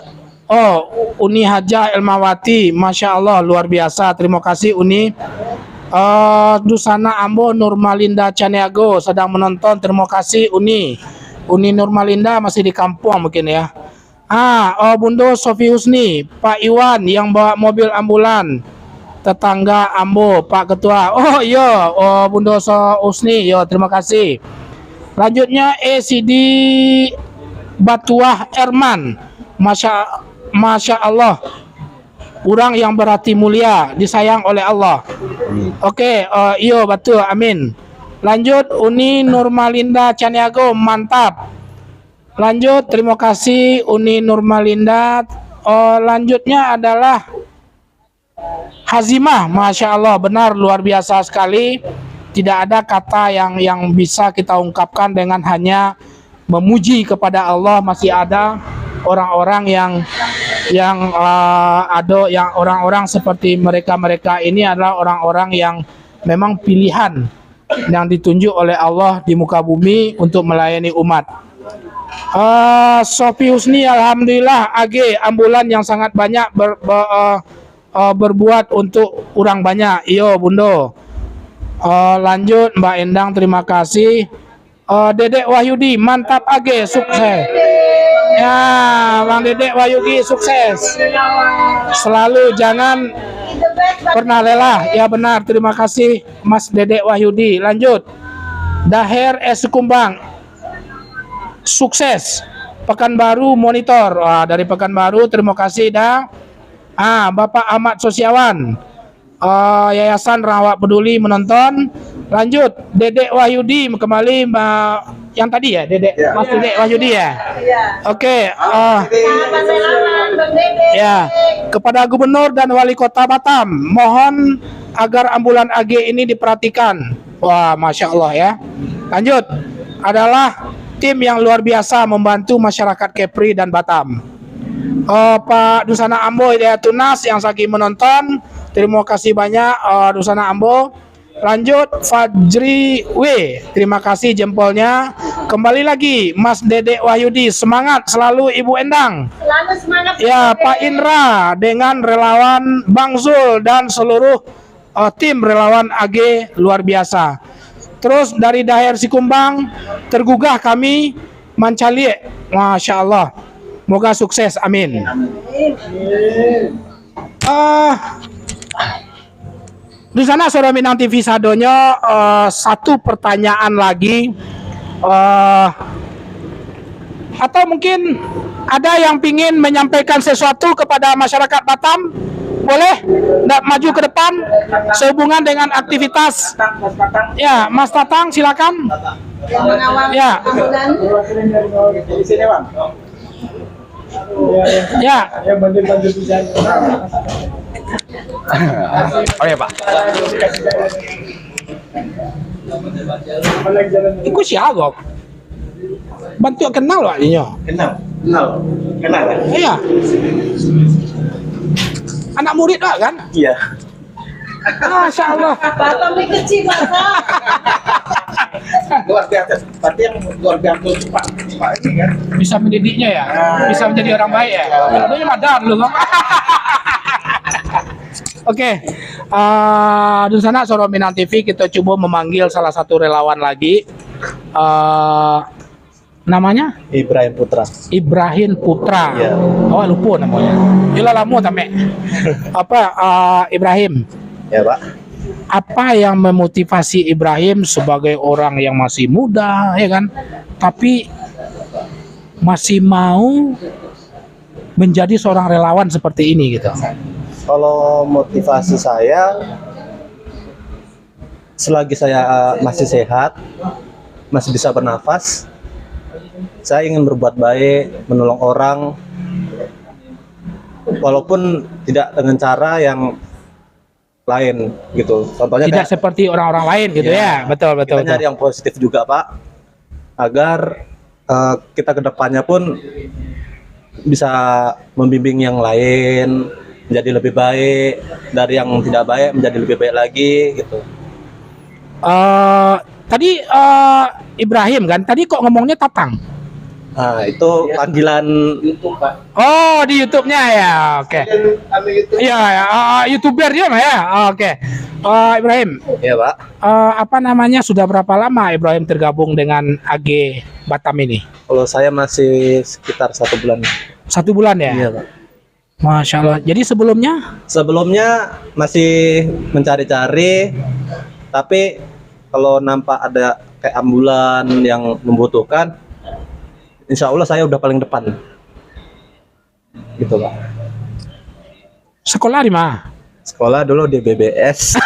oh, Uni Hajah Elmawati, Masya Allah, luar biasa. Terima kasih, Uni. Eh, Dusana ambo Nurmalinda Caniago sedang menonton. Terima kasih, Uni. Uni Nurmalinda masih di kampuang mungkin, ya. Ah, oh, Bundo Sofi Husni, Pak Iwan yang bawa mobil ambulan, tetangga ambo, Pak Ketua. Oh, iyo, oh, Bundo So-, Husni, yo, terima kasih. Lanjutnya, A C D Batuah Erman. Masya, Masya Allah. Urang yang berhati mulia, disayang oleh Allah. Oke, eh, iyo, betul, amin. Lanjut, Uni Nurmalinda Caniago, mantap. Lanjut, terima kasih, Uni Nurmalinda. Eh, lanjutnya adalah Hazimah, Masya Allah, benar, luar biasa sekali. Tidak ada kata yang, yang bisa kita ungkapkan dengan hanya memuji kepada Allah. Masih ada orang-orang yang, yang, eh, ado yang orang-orang seperti mereka-mereka ini adalah orang-orang yang memang pilihan yang ditunjuk oleh Allah di muka bumi untuk melayani umat. Eh, Sofi Husni, alhamdulillah, age ambulan yang sangat banyak ber-, be-, eh, eh, berbuat untuk urang banyak. Iyo, Bundo. Eh, lanjut, Mbak Endang, terima kasih. Eh, Dedek Wahyudi, mantap age, sukses. Ya, Bang Dedek Wahyudi, sukses. Selalu, jangan pernah lelah. Ya, benar, terima kasih, Mas Dedek Wahyudi. Lanjut. Daher S Kumbang, sukses. Pekanbaru monitor. Wah, dari Pekanbaru, terima kasih, Da. Ah, Bapak Ahmad Sosiawan. Ah, Yayasan Rawat Peduli menonton. Lanjut, Dedek Wahyudi kembali, ma-, yang tadi ya, Dedek? Ya. Mas Dedek Wahyudi ya? Ya. Oke, ah, Selamat malam, Bang Dedek. Ya, kepada Gubernur dan Wali Kota Batam, mohon agar ambulan age ini diperhatikan. Wah, Masya Allah ya. Lanjut, adalah tim yang luar biasa membantu masyarakat Kepri dan Batam. Eh, Pak Dusana ambo Hidayatun Nas yang sagi menonton, terima kasih banyak, eh, Dusana ambo. Lanjut, Fajri W, terima kasih jempolnya. Kembali lagi, Mas Dedek Wahyudi, semangat selalu, Ibu Endang. Selalu semangat, ya, Pak Indra dengan relawan Bang Zul dan seluruh, eh, tim relawan age luar biasa. Terus dari Daher Sikumbang, tergugah kami mancaliak. Masya Allah. Moga sukses. Amin. Ah, Dusana Suara Minang T V sadonyo, eh, satu pertanyaan lagi. Eh, atau mungkin ada yang pingin menyampaikan sesuatu kepada masyarakat Batam? Boleh? Ndak maju ke depan sehubungan dengan aktivitas? Ya, Mas Tatang, silakan. Ya. Ya. Oke, Pak. Iku sia, Gok? Bantuak kenal, Pak, inyo. Kenal. Kenal. Kenal, kan? Iya. Anak murid, Pak, kan? Iya. Masya Allah. Batam ni kecil, Pak. Luar biasa. Berarti yang luar biasa itu Pak, Pak ini kan. Bisa mendidiknya ya? Ah. Bisa menjadi orang baik ya? Iya. Kalau dia madar dulu, Bang. Oke. Ah, Dusana Suara Minang T V, kita coba memanggil salah satu relawan lagi. Ah, namanya? Ibrahim Putra. Ibrahim Putra. Iya. Oh, lupa namanya. Yelah, lama tamek. Apa, ah, Ibrahim? Ya, Pak. Apa yang memotivasi Ibrahim sebagai orang yang masih muda, ya kan? Tapi masih mau menjadi seorang relawan seperti ini gitu. Kalau motivasi saya, selagi saya, eh, masih sehat, masih bisa bernafas, saya ingin berbuat baik, menolong orang, walaupun tidak dengan cara yang lain gitu. Contohnya tidak kayak seperti orang-orang lain gitu ya. Ya, betul, betul, kita betul. Nyari yang positif juga, Pak, agar, eh, kita ke depannya pun bisa membimbing yang lain menjadi lebih baik, dari yang tidak baik menjadi lebih baik lagi gitu. Eh, Tadi eh, Ibrahim kan, tadi kok ngomongnyo Tatang? Ah, itu panggilan YouTube, Pak. Oh, di YouTube-nya ya, oke. Iya, ya, ah, ah, YouTuber dia mah ya, ah, oke. Eh, Ibrahim, Iya, Pak. eh, apa namanya, sudah berapa lama Ibrahim tergabung dengan A G Batam ini? Kalau saya masih sekitar satu bulan. Satu bulan ya? Iya, Pak. Masya Allah. Jadi sebelumnya? Sebelumnya masih mencari-cari, tapi kalau nampak ada kayak ambulan yang membutuhkan, insya Allah saya udah paling depan. Gitu, Pak. Sekolah di mana? Sekolah dulu di B B S.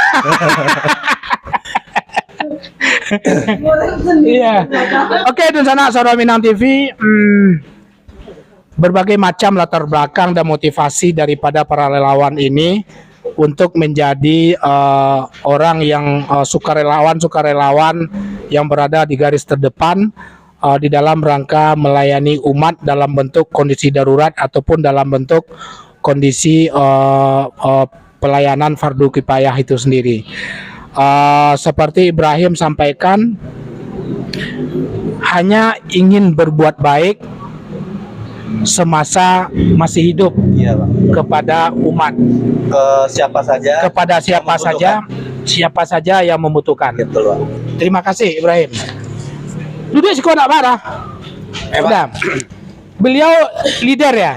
Iya. Oke, dunsanak Suara Minang T V, hmm, berbagai macam latar belakang dan motivasi daripada para relawan ini untuk menjadi eh, orang yang eh, sukarelawan-sukarelawan yang berada di garis terdepan eh, di dalam rangka melayani umat dalam bentuk kondisi darurat ataupun dalam bentuk kondisi eh, eh, pelayanan fardu kifayah itu sendiri. Eh, seperti Ibrahim sampaikan, hanya ingin berbuat baik semasa masih hidup Iya, Pak. kepada umat, Ke siapa saja kepada siapa saja, siapa saja yang membutuhkan. Betul, Pak. Terima kasih, Ibrahim. Duduk siko nak marah. Eh, Pak. Sudah. Beliau leader ya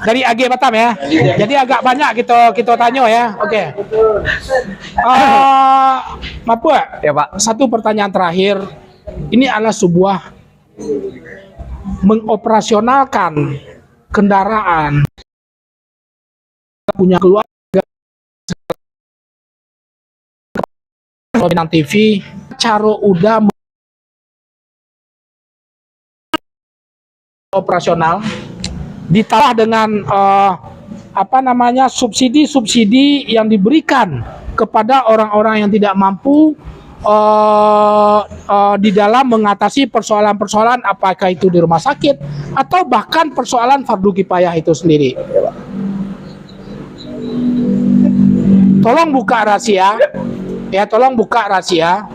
dari A G Batam ya. Jadi agak banyak kita kita tanya ya. Oke. Ah, Mapua, Ya, Pak. satu pertanyaan terakhir. Ini adalah sebuah mengoperasionalkan kendaraan punya keluarga Minang T V, caro udah operasional ditambah dengan eh, apa namanya, subsidi-subsidi yang diberikan kepada orang-orang yang tidak mampu eh, eh, di dalam mengatasi persoalan-persoalan, apakah itu di rumah sakit atau bahkan persoalan fardu kifayah itu sendiri. Tolong buka rahasia, ya, tolong buka rahasia.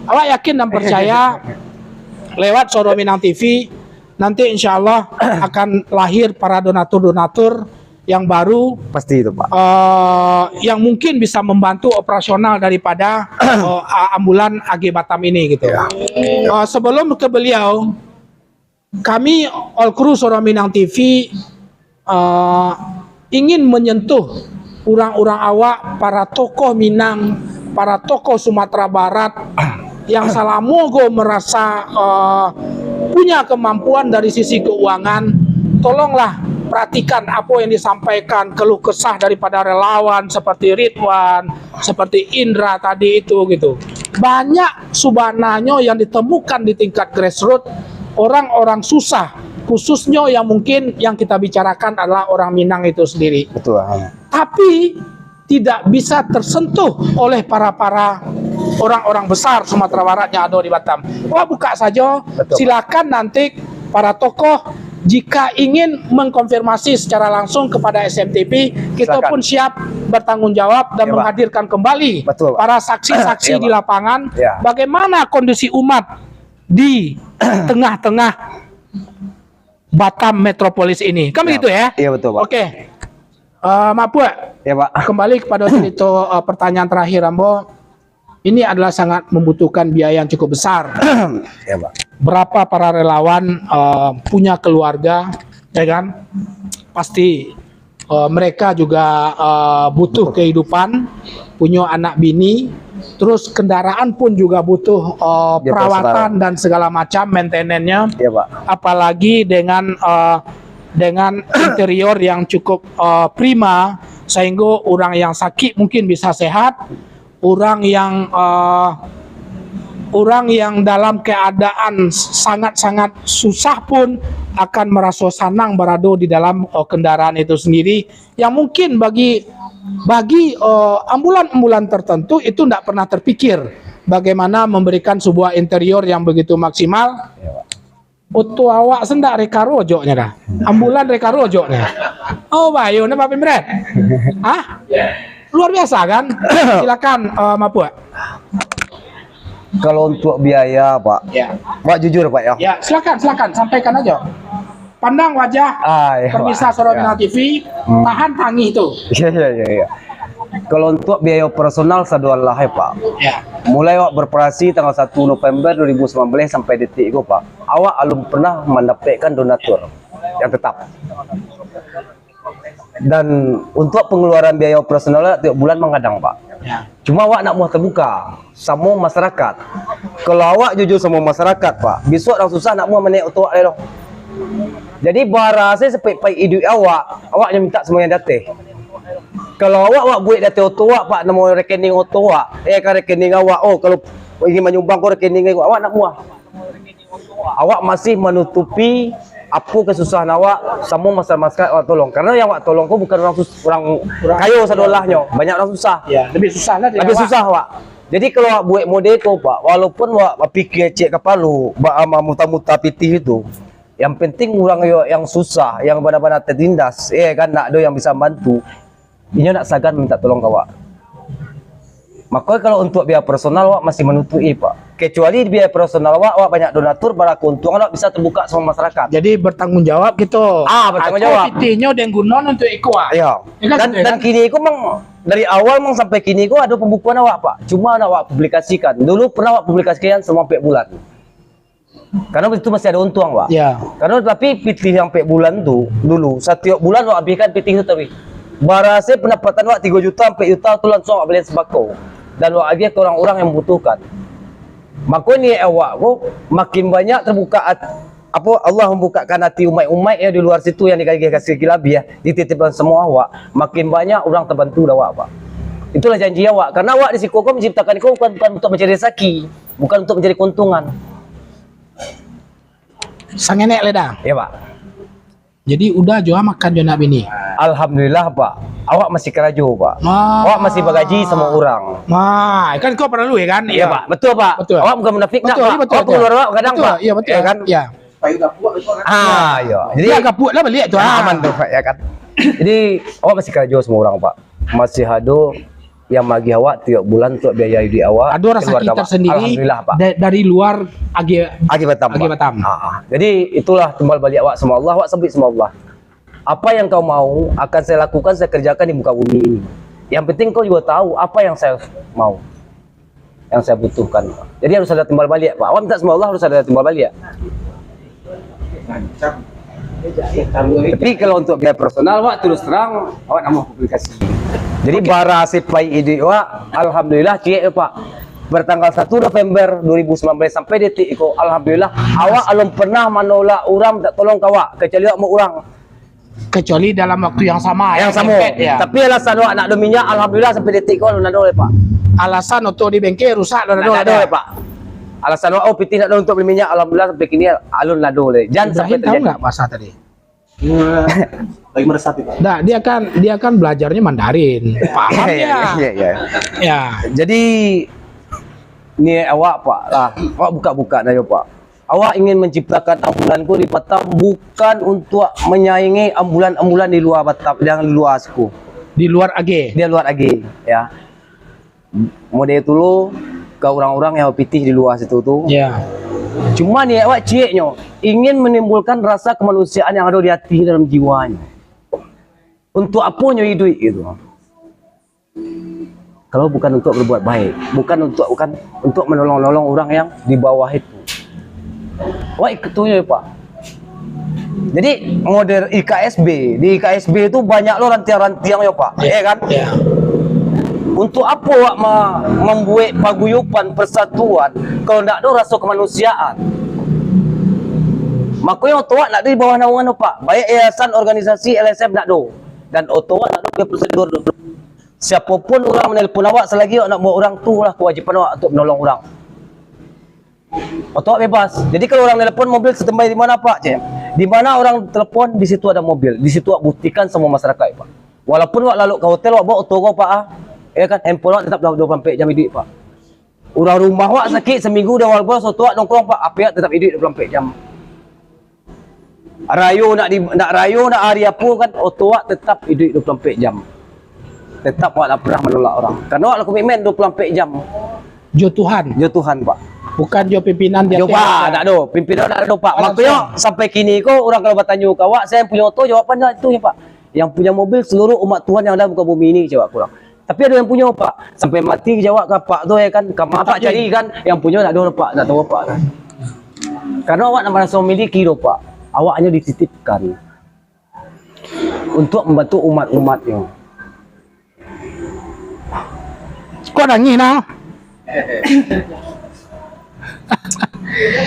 Awak yakin dan percaya lewat Suara Minang T V nanti insya Allah akan lahir para donatur-donatur yang baru, Pasti itu, Pak. eh, yang mungkin bisa membantu operasional daripada eh, a- ambulan A G Batam ini gitu. Ya. Eh, sebelum ke beliau, kami All Crew Suara Minang T V eh, ingin menyentuh urang-urang awak, para tokoh Minang, para tokoh Sumatera Barat yang salamo ko merasa eh, punya kemampuan dari sisi keuangan. Tolonglah perhatikan apa yang disampaikan, keluh kesah daripada relawan seperti Ridwan, seperti Indra tadi itu gitu. Banyak subananyo yang ditemukan di tingkat grassroots, orang-orang susah, khususnya yang mungkin yang kita bicarakan adalah orang Minang itu sendiri. Betul. Tapi tidak bisa tersentuh oleh para-para orang-orang besar Sumatera Barat yang ada di Batam. Wah, buka saja. Betul. Silakan nanti para tokoh jika ingin mengkonfirmasi secara langsung kepada S M T V, kita Silakan. pun siap bertanggung jawab dan Ya, Pak. menghadirkan kembali Betul, Pak. para saksi-saksi Ya, di Pak. lapangan Ya. bagaimana kondisi umat di tengah-tengah Batam Metropolis ini. Kan Ya, begitu ya? Iya, betul, Pak. Oke. Eh, Mak Puak, Ya, Pak. kembali kepada cerita eh, pertanyaan terakhir ambo. Ini adalah sangat membutuhkan biaya yang cukup besar. Ya, Pak. Berapa para relawan eh, punya keluarga, ya kan? Pasti eh, mereka juga eh, butuh kehidupan, punya anak bini, terus kendaraan pun juga butuh eh, Ya, perawatan terserah. dan segala macam maintenance-nya. Ya, Pak. Apalagi dengan eh, dengan interior yang cukup eh, prima, sehingga orang yang sakit mungkin bisa sehat, orang yang eh, orang yang dalam keadaan sangat-sangat susah pun akan merasa sanang berada di dalam eh, kendaraan itu sendiri, yang mungkin bagi bagi eh, ambulan-ambulan tertentu itu tidak pernah terpikir bagaimana memberikan sebuah interior yang begitu maksimal. Oto awak sendak rekaro joknya dah. Ambulan rekaro joknya. Oh, bayo ni Pak Pimret. Hah? Luar biasa kan? Silakan eh, Mak Puak. Kalau untuk biaya, Pak. Ya. Pak jujur, Pak, ya. Ya, silakan, silakan, sampaikan aja. Pandang wajah Ah, ya, pemirsa Pak. Sorot Ya. Minang T V, Hmm. tahan tangih tu. Ya, ya, ya, ya. Kalau untuk biaya operasional sadoalah, ya, Pak. Ya. Mulai awak beroperasi tanggal satu November dua ribu sembilan belas sampai detik ko, Pak, awak alun pernah mandapekkan donatur yang tetap. Dan untuk pengeluaran biaya operasional tiok bulan manggadang, Pak. Ya. Cuma awak nak muah terbuka samo masyarakat. Kalau awak jujur samo masyarakat, Pak, bisuak urang susah nak muah manek oto awak lai doh. Jadi, bara se sapek-pek iduik awak, awak nyo minta samo yang di ateh. Kalau awak, awak buek di ateh oto awak, Pak, namo rekening oto awak, eh, kan rekening awak, oh, kalau ingin manyumbang ko rekening awak, awak nak muah. Awak masih manutupi apo kasusahan awak, samo masyarakat awak tolong. Karano yang awak tolong ko bukan urang sus-, urang Urang kayo sadoalahnyo, banyak urang susah. Ya, lebih susah lah dari Lebih awak. susah awak. Jadi kalau awak buek model ko, Pak, walaupun awak bapikia ciek kapalo, ba-, ma-, muta-muta pitih itu, yang penting urang yo yang susah, yang bana-bana tertindas, eh, kan, ndak ado yang bisa bantu. Inyo ndak sagan minta tolong ka awak. Mako, kalau untuk biaya personal, awak masih manutupi, Pak. Kecuali biaya personal awak, awak banyak donatur, bara keuntungan awak bisa terbuka samo masyarakat. Jadi, bertanggung jawab kito. Ah, bertanggung Atau jawab. Pitihnyo den gunoan untuk iko, ah. Iyo. Ya kan, Dan, ya dan kan? kini ko mang, dari awal mang sampai kini ko ado pembukuan awak, Pak. Cuma ndak awak publikasikan. Dulu pernah awak publikasikan samo ampek bulan. Karano itu masih ado untuang, Pak. Ya. Karano tapi pitih yang ampek bulan tu, dulu, satiok bulan awak abihkan pitih tu tadi. Bara se pendapatan awak tigo juta, ampek juta tu langsung awak bali sembako. Dan awak agiah ka urang-urang yang mambutuhkan. Mako niaik awak ko makin banyak terbuka at-, apo, Allah mambukakan ati umaik-umaik yang di luar situ yang diagiah ka si Kilabih, dititipkan samo awak, makin banyak urang terbantu dek awak, Pak. Itulah janji awak. Karano awak di siko ko manciptakan iko bukan, bukan untuk mancari rezeki, bukan untuk mancari keuntungan. Sangenek lai dah. Iyo, Pak. Jadi, udah jo makan jo anak bini? Alhamdulillah, Pak. Awak masih karajo, Pak. Ah. Awak masih bagaji samo urang. Nah, kan kau perlu, ya kan? Iyo, Pak. Betul, Pak. Betul. Awak bukan munafik, Betul, ndak, Pak. Betul, Awak betul. pengeluaran awak kadang, Betul, Pak. iyo, betul. Iyo kan? Iyo. Ah, iyo. Jadi, Iyo, gapuak lah baliak tu, ah, ah. aman tu, Pak, ya kan? Jadi, awak masih karajo samo urang, Pak. Masih ado yang magiah awak tiok bulan untuak biaya iduik awak, Ado rasaki keluarga awak. tersendiri Alhamdulillah, Pak. da-, dari luar agiah, Agiah Batam, agiah Pak. Batam. Ah, ah. Jadi, itulah timbal baliak awak samo Allah, awak sabuik samo Allah. Apa yang kau mau akan saya lakukan, saya kerjakan di muka bumi ini. Yang penting kau juga tahu apa yang saya mau, yang saya butuhkan. Jadi, harus ada timbal baliak, Pak. Awak minta samo Allah, harus ada timbal baliak. Tapi kalau untuk biaya personal, Pak, terus terang, awak ndak mau publikasi. Jadi, Oke. bara se pai iduik awak, alhamdulillah, ciek, Pak. Bertanggal satu November dua ribu sembilan belas sampai detik iko, alhamdulillah, awak alun pernah manolak urang minta tolong ka awak, kecuali awak mau urang. Kecuali dalam waktu yang sama, Yang ya, samo. mepet, ya. Tapi alasan awak ndak ado minyak, alhamdulillah, sampai detik iko alun ado lai, Pak. Alasan oto di bengkel rusak, alun ado Ndak lai, ado ya? lai, Pak. Alasan awak, oh, pitih ndak ado untuak bali minyak, alhamdulillah, sampai kini alun ado lai. Jan sampai Ibrahim tahu terjadi. nggak bahasa tadi? Lagi meresap itu. Nah, dia kan, dia kan belajarnya Mandarin. Paham Iya, ya? iya, iya. Ya. Jadi, niaik awak, Pak, lah. Awak buka-buka dah yo, Pak. Awak ingin menciptakan ambulan ko di Batam bukan untuak menyaingi ambulan-ambulan di luar Batam, yang di luar situ. Di luar age. Di luar age, ya. Model tu lo, ka urang-urang yang bapitih di luar situ tu. Ya. Cuma niaik awak cieknyo, ingin menimbulkan rasa kemanusiaan yang ado di hati dalam jiwanyo. Untuak aponyo iduik gitu? Kalau bukan untuak berbuat baik, bukan untuak, bukan untuak menolong-nolong urang yang di bawah itu. Wah, ikutunyo, Pak. Jadi, model I K S B, di I K S B tu banyak lo rantiang-rantiang yo, Pak. Ya, Ya, kan? ya. Untuk apo awak ma-, mambuek paguyuban, persatuan, kalau ndak ado raso kemanusiaan? Makonyo oto awak ndak ado di bawah naungan, Pak. Baik yayasan, organisasi, L S M ndak ado. Dan oto awak ndak ado prosedur. Siapo pun urang manelpon awak, salagi awak nak buek urang, tu lah kewajiban awak untuk manolong urang. Oto awak bebas. Jadi, kalau urang nelpon, mobil standby di mana, Pak, cek? Di mana urang telepon, di situ ado mobil. Di situ awak buktikan samo masyarakat, Pak. Walaupun awak lalok ka hotel, awak bawa oto ko, Pak, ah. Ya kan, handphone awak tetap dua puluh ampek jam iduik, Pak. Urang rumah awak sakik, seminggu di awak bos, oto awak nongkrong, Pak, H P awak tetap iduik dua puluh ampek jam. Rayo nak di, nak rayo, nak hari apo kan, oto awak tetap iduik dua puluh ampek jam. Tetap awak ndak pernah manolak urang. Karano awak lah komitmen dua puluh ampek jam. Jo Tuhan. Jo Tuhan, Pak. Bukan jo pimpinan di Jo, ateh Pak, Pak. Ndak ado. Pimpinan ndak ado, Pak. Makonyo, sampai kini ko, urang kalau batanyo ka awak, "Sia yang punyo oto?" Jawaban ndak itu, Pak. Yang punya mobil seluruh umat Tuhan yang ada muka bumi ini, jawab kurang. Tapi ado yang punyo, Pak. Sampai mati jawab ka Apak tu, ya kan. Ka ma Apak cari, kan. Yang punyo ndak ado, Pak. Ndak tahu, Pak, kan. Karena awak nak maraso miliki doh, Pak. Awak hanya dititipkan untuk membantu umat-umatnyo. Kok nangih nah?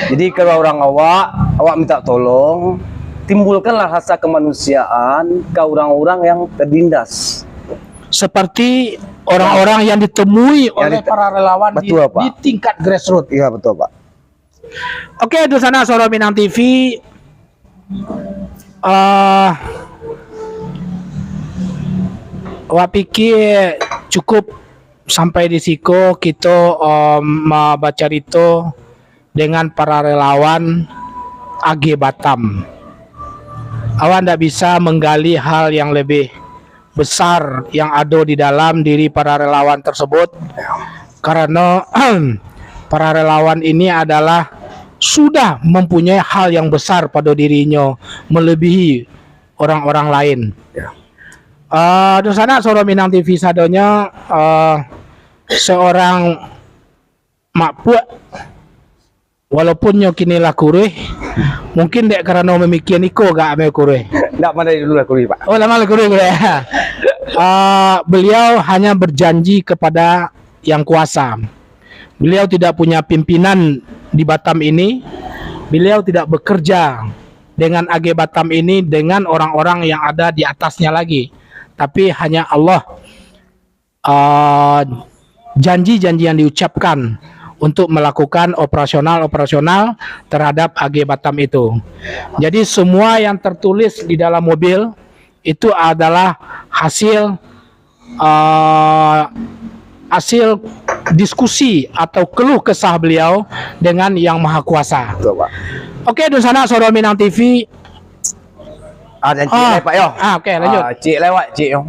Jadi kalau urang awak, awak minta tolong, timbulkanlah rasa kemanusiaan ka urang-urang yang tertindas. Seperti orang-orang yang ditemui Yang oleh dite- para relawan di, Betul, Pak. di tingkat grassroots. Iya, betul, Pak. Oke, dunsanak Suara Minang T V, ah, wak pikir cukup sampai di siko kito, em, ma-, bacarito dengan para relawan Age Batam. Awak ndak bisa menggali hal yang lebih besar yang ado di dalam diri para relawan tersebut, karena para relawan ini adalah sudah mempunyai hal yang besar pada dirinyo, melebihi orang-orang lain. Ya. Ah, dunsanak Suara Minang T V sadonyo, ah, seorang Mak Puak, walaupun nyo kini lah kuruih, mungkin dek karano mamikia niko agak amai kuruih. Ndak, mah dari dulu lah kuruih, Pak. Oh, lama lah kuruih, kuruih. Ah, beliau hanya berjanji kepada Yang Kuasa. Beliau tidak punya pimpinan di Batam ini. Beliau tidak bekerja dengan Age Batam ini dengan orang-orang yang ada di atasnya lagi. Tapi hanya Allah, ah, janji-janji yang diucapkan untuk melakukan operasional-operasional terhadap Age Batam itu. Jadi semua yang tertulis di dalam mobil itu adalah hasil, ah, hasil diskusi atau keluh kesah beliau dengan Yang Maha Kuasa. Betul, Pak. Oke, dunsanak Suara Minang T V. Ah, dan cik Ah. lai, Pak, yo. Ah, oke, lanjut. Ah, cik lai, Pak, cik, yo.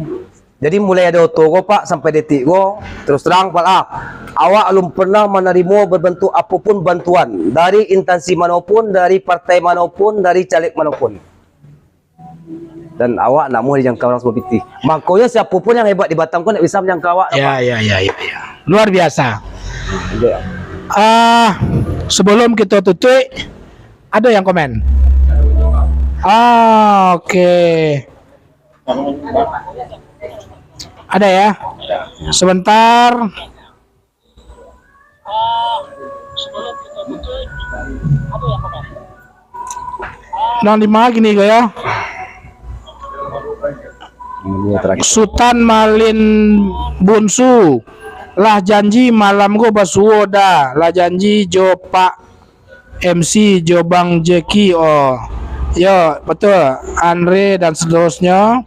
Jadi mulai ado oto ko, Pak, sampai detik ko, terus terang, Pak, lah, awak alun pernah manarimo berbentuk apopun bantuan dari instansi manopun, dari partai manopun, dari caleg manopun. Dan awak ndak amuah dijangka urang sabuah pitih. Makonyo siapo pun yang hebat di Batam ko ndak bisa manjangka awak, Pak. Ya, ya, ya, ya, ya. Luar biasa. Iya. Ah, sebelum kita tutup, ada yang komen? Ah, oke. Ada ya? Sebentar. Nan limo gini ko yo. Sutan Malin Bunsu, lah janji malam ko basuo dah, lah janji jo Pak M C jo Bang Jeki, oh. Yo, betul. Andre dan seterusnya.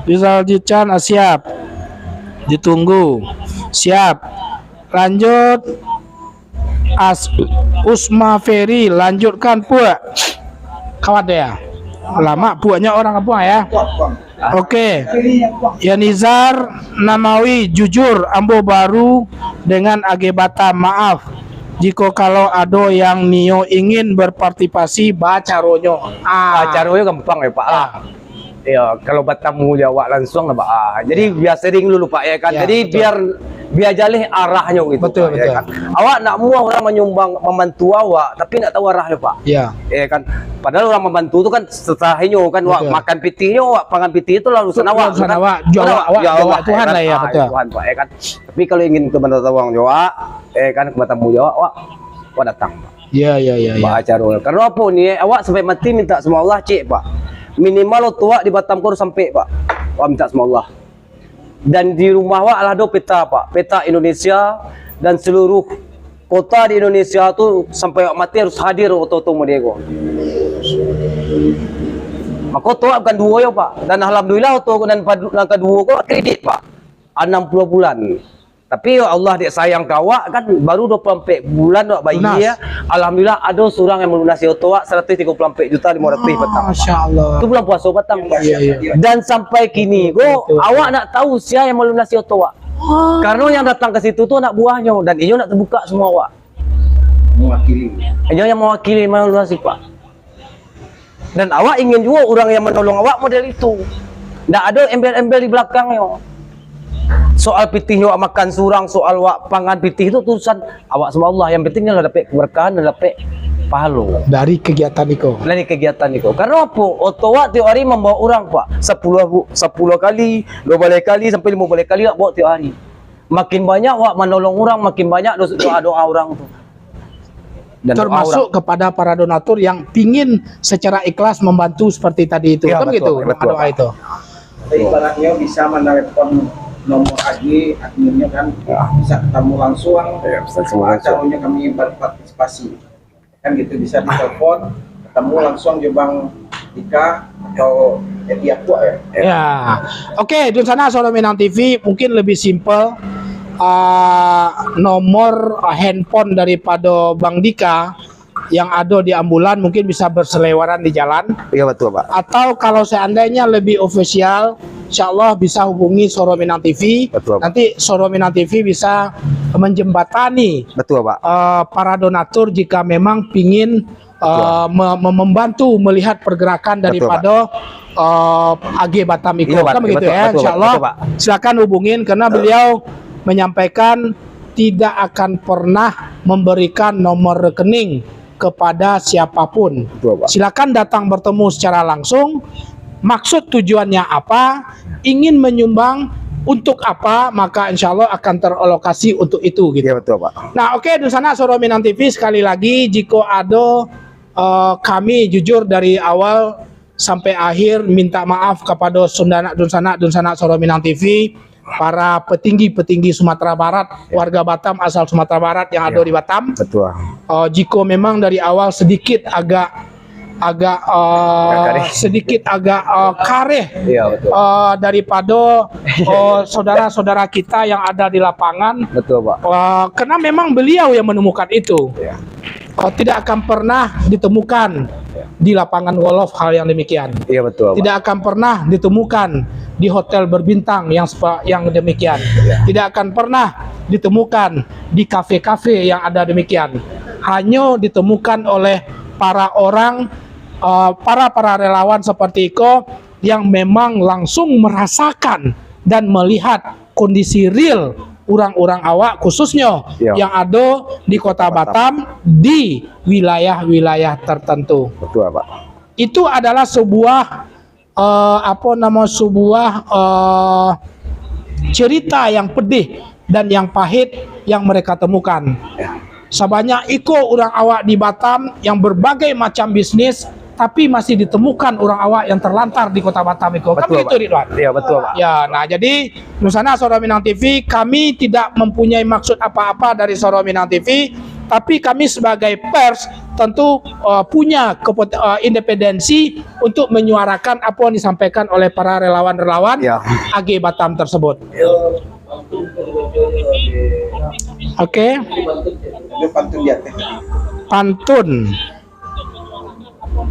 Rizal Jican, ah, siap. Ditunggu. Siap. Lanjut. As-, Usma Ferry, lanjutkan, Puak. Kawat dia. Lama puaknya orang kampung, ya. Oke. Ya Nizar Namawi, jujur, ambo baru dengan Age Batam. Maaf, jiko kalau ado yang nio ingin berpartisipasi, ba caronyo. Ah. Ah, caronyo gampang ya, Pak, lah. Ah. Ya, kalau batamu jo awak lansuang lah, Pak. Ah, jadi, ya, biar sering dulu, Pak, ya kan. Ya, jadi, betul. Biar, biar jaleh arahnyo gitu, betul, Pak, ya, betul, kan. Awak ndak amuah urang manyumbang, mambantu awak, tapi ndak tahu arahnyo, Pak. Ya. Ya kan. Padahal urang mambantu tu kan sesahinyo kan, awak, betul, makan pitihnyo, awak pangan pitih tu lah urusan, betul, awak, urusan kan. Awak, jo awak, awak, jo awak, awak Tuhan ya kan. Lah, ya, ah, betul. Tuhan, Pak, ya kan. Tapi kalau ingin ka batamu jo awak, eh, kan, ka batamu jo awak, awak, awak datang, Pak. Ya, ya, ya, ya. Ba acara. Karena apa ni, eh, awak sampai mati minta sama Allah, cek, Pak. Minimal oto awak di Batam ko harus sampai, Pak. Awak minta sama Allah. Dan di rumah awak lah ado peta, Pak. Peta Indonesia dan seluruh kota di Indonesia tu sampai awak mati harus hadir oto-oto model ko. Mako oto awak bukan duo yo, Pak. Dan alhamdulillah oto nan padu-, nan kaduo ko kredit, Pak. Anam puluah bulan. Tapi yo Allah dek sayang ka awak kan, baru dua puluh ampek bulan awak bayia. Lunas. Alhamdulillah ado surang yang malunasi oto awak saratuih tigo puluh ampek juta limo ratuih patang. Masya Allah. Tu bulan puaso patang. Iya, iya. Dan sampai kini ko, betul, betul, awak ndak tahu sia yang malunasi oto awak. Karano yang datang ka situ tu anak buahnyo, dan inyo nak tabuka samo awak. Mewakili. Inyo yang mewakili, malu nasib, Pak. Dan awak ingin juo urang yang manolong awak model itu. Ndak ado embel-embel di balakangnyo. Soal pitihnyo awak makan surang, soal awak pangan pitih tu urusan awak samo Allah. Yang penting lah dapek keberkahan dan dapek pahalo. Dari kegiatan iko. Dari kegiatan iko. Karano apo? Oto awak tiok hari mambaok urang, Pak. Sapuluah bu-, sapuluah kali, duo baleh kali, sampai limo baleh kali awak baok tiok hari. Makin banyak awak manolong urang, makin banyak dos-, doa-doa urang tu. Dan doa Termasuk urang. Kepada para donatur yang pingin secara ikhlas membantu seperti tadi itu. Ya, Kan betul, gitu, betul, doa Pak. Itu. Ibaratnya bisa menelepon nomor A G, adminnya kan, Ya. bisa ketemu langsung. Ya, bisa ketemu langsung. Caranya kami berpartisipasi. Kan gitu, bisa ditelepon, ketemu langsung jo Bang Dika atau Edi Aqua, ya. Ya. Oke, dunsanak Suara Minang T V, mungkin lebih simpel, ah, nomor, ah, handphone daripada Bang Dika yang ado di ambulan mungkin bisa berselewaran di jalan. Iya, betul, Pak. Atau kalau seandainya lebih ofisial, insyaallah bisa hubungi Suara Minang T V. Betul, Pak. Nanti Suara Minang T V bisa menjembatani Betul, Pak. eh, para donatur jika memang pingin, eh, Betul. me-, me-, membantu melihat pergerakan Betul, daripada, eh, A G Batam iko. Iya, Pak. Kan begitu Betul, ya, betul, Pak. insyaallah. Betul, Pak. Silakan hubungin karena Betul. beliau menyampaikan tidak akan pernah memberikan nomor rekening kepada siapapun. Betul, Pak. Silakan datang bertemu secara langsung. Maksud tujuannya apa? Ingin menyumbang untuk apa? Maka insyaallah akan teralokasi untuk itu, gitu. Iya, betul, Pak. Nah, oke, dunsanak Suara Minang T V, sekali lagi, jika ada, eh, kami jujur dari awal sampai akhir minta maaf kepada sundana-, dunsanak, dunsanak Suara Minang T V, para petinggi-petinggi Sumatera Barat, Ya. warga Batam asal Sumatera Barat yang ada Ya. di Batam. Betul. Eh, jika memang dari awal sedikit agak, agak, eh, Agak kareh. sedikit agak, eh, kareh, Ya, betul. eh, daripada, eh, saudara-saudara kita yang ada di lapangan. Betul, Pak. Eh, karena memang beliau yang menemukan itu. Ya. Oh, tidak akan pernah ditemukan Ya. di lapangan golf hal yang demikian. Iya, betul, Pak. Tidak akan pernah ditemukan di hotel berbintang yang sepa-, yang demikian. Ya. Tidak akan pernah ditemukan di kafe-kafe yang ada demikian. Hanya ditemukan oleh para orang, eh, para, para relawan seperti iko yang memang langsung merasakan dan melihat kondisi real urang-urang awak, khususnyo Ya. yang ado di Kota Batam. Batam, di wilayah-wilayah tertentu. Betul, Pak. Itu adalah sebuah, eh, apa nama, sebuah, eh, cerita yang pedih dan yang pahit yang mereka temukan. Ya. Sabanyak iko urang awak di Batam yang berbagai macam bisnis, tapi masih ditemukan urang awak yang terlantar di Kota Batam iko. Kan Betul, begitu, Pak. Ridwan? Ya, betul, Pak. Ya, nah, jadi, dunsanak Suara Minang T V, kami tidak mempunyai maksud apa-apa dari Suara Minang T V, tapi kami sebagai pers tentu, uh, punya kepet-, uh, independensi untuk menyuarakan apa yang disampaikan oleh para relawan-relawan Ya. A G Batam tersebut. Oke. Ada pantun di atas. Pantun.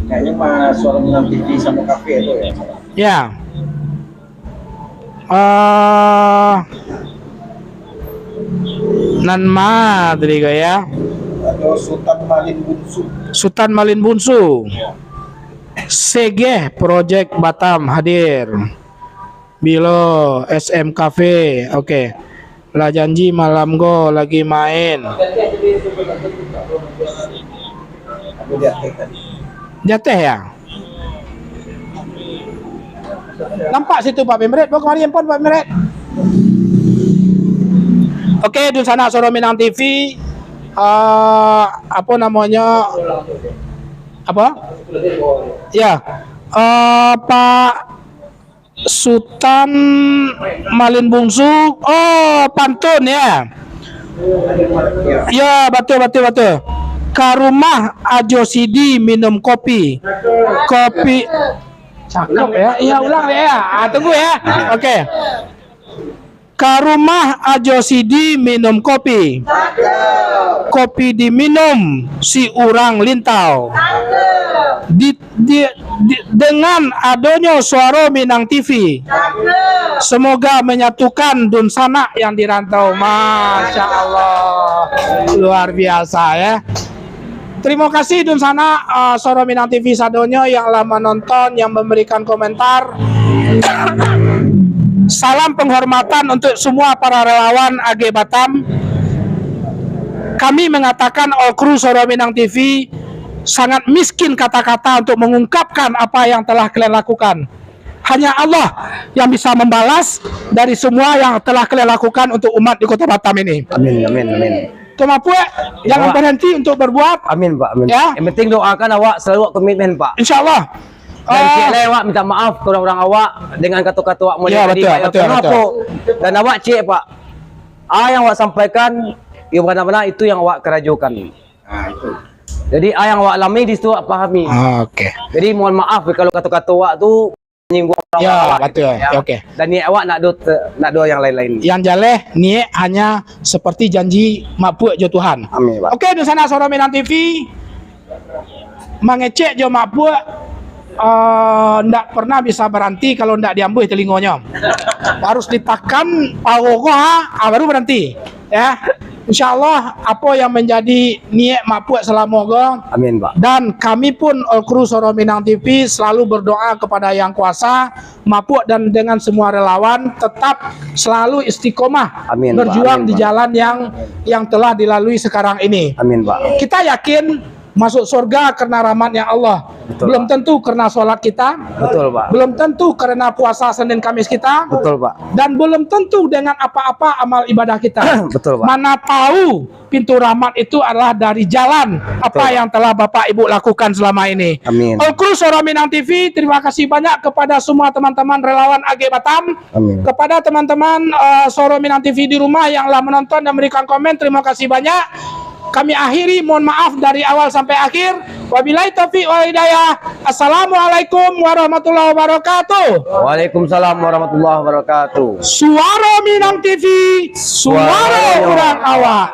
Kayaknya mah Suara Minang T V sama kafe itu ya. Ya. Eh, nan ma tadi ko ya? Atau Sutan Malin Bunsu. Sutan Malin Bunsu. Ya. Segeh Project Batam hadir. Bilo S M Cafe. Oke. Lah janji malam ko lagi main. Jateh ya? Nampak situ Pak Pemret, bawa kemari handphone Pak Pemret. Oke, dunsanak Suara Minang T V, eh, apa namanya? Apa? Ya, eh, Pak Sutan Malin Bungsu, oh, pantun ya. Ya, batul, batul, batul. Ka rumah Ajo Sidi minum kopi. Kopi. Cakep ya. Iya, ulang ya. Ah, tunggu ya. Oke. Ka rumah Ajo Sidi minum kopi. Kopi diminum si urang Lintau. Di, di, di, dengan adonyo Suaro Minang T V. Semoga menyatukan dunsanak yang di rantau. Masya Allah. Luar biasa, ya. Terima kasih dunsanak, uh, Suara Minang T V sadonyo yang lah menonton, yang memberikan komentar. Salam penghormatan untuk semua para relawan A G Batam. Kami mengatakan, all kru Suara Minang T V sangat miskin kata-kata untuk mengungkapkan apa yang telah kalian lakukan. Hanya Allah yang bisa membalas dari semua yang telah kalian lakukan untuk umat di Kota Batam ini. Amin, amin, amin. Tuan Mapuak, jangan berhenti untuk berbuat. Amin, Pak, amin. Ya. Yang penting doakan awak selalu komitmen, Pak. Insya Allah. Dan Ah. cek lah awak minta maaf ke orang-orang awak dengan kata-kata awak mulai Ya, tadi, betul, Pak, ya. betul, Kenapa? betul. Dan awak cek, Pak, apa yang awak sampaikan, ya, benar-benar itu yang awak kerajokan. Ah, itu. Jadi, apa yang awak alami di situ awak pahami. Ah, oke. Jadi, mohon maaf kalau kata-kata awak tu menyinggung orang Ya, awak, betul. ya. Oke. Dan niat awak nak do te-, nak do yang lain-lain. Yang jaleh, niat hanya seperti janji Mak Puak jo Tuhan. Amin, Pak. Oke, dunsanak Suara Minang T V, mangecek jo Mak Puak, eh, ndak pernah bisa berhenti kalau ndak diambuih telingonyo. Harus ditakan paruh ko, ha, ah, baru berhenti. Ya. Insya Allah, apa yang menjadi niat Mak Puak selama ko, Amin, Pak. dan kami pun, all kru Suara Minang T V, selalu berdoa kepada Yang Kuasa, Mak Puak dan dengan semua relawan tetap selalu istiqomah Amin, Pak. berjuang Amin, di Pak. jalan yang, yang telah dilalui sekarang ini. Amin, Pak. Kita yakin masuk surga karena rahmatnya Allah. Betul, Belum Pak. tentu karena sholat kita. Betul, Pak. Belum tentu karena puasa Senin Kamis kita. Betul, Pak. Dan belum tentu dengan apa-apa amal ibadah kita. Betul, Pak. Mana tahu pintu rahmat itu adalah dari jalan apa Betul, Pak. yang telah Bapak Ibu lakukan selama ini. Amin. All kru Suara Minang T V, terima kasih banyak kepada semua teman-teman relawan A G Batam. Amin. Kepada teman-teman, eh, Suara Minang T V di rumah yang lah menonton dan memberikan komen, terima kasih banyak. Kami akhiri, mohon maaf dari awal sampai akhir. Wabillahi taufiq wal hidayah. Assalamualaikum warahmatullahi wabarakatuh. Waalaikumsalam warahmatullahi wabarakatuh. Suara Minang T V, suara Suara urang awak.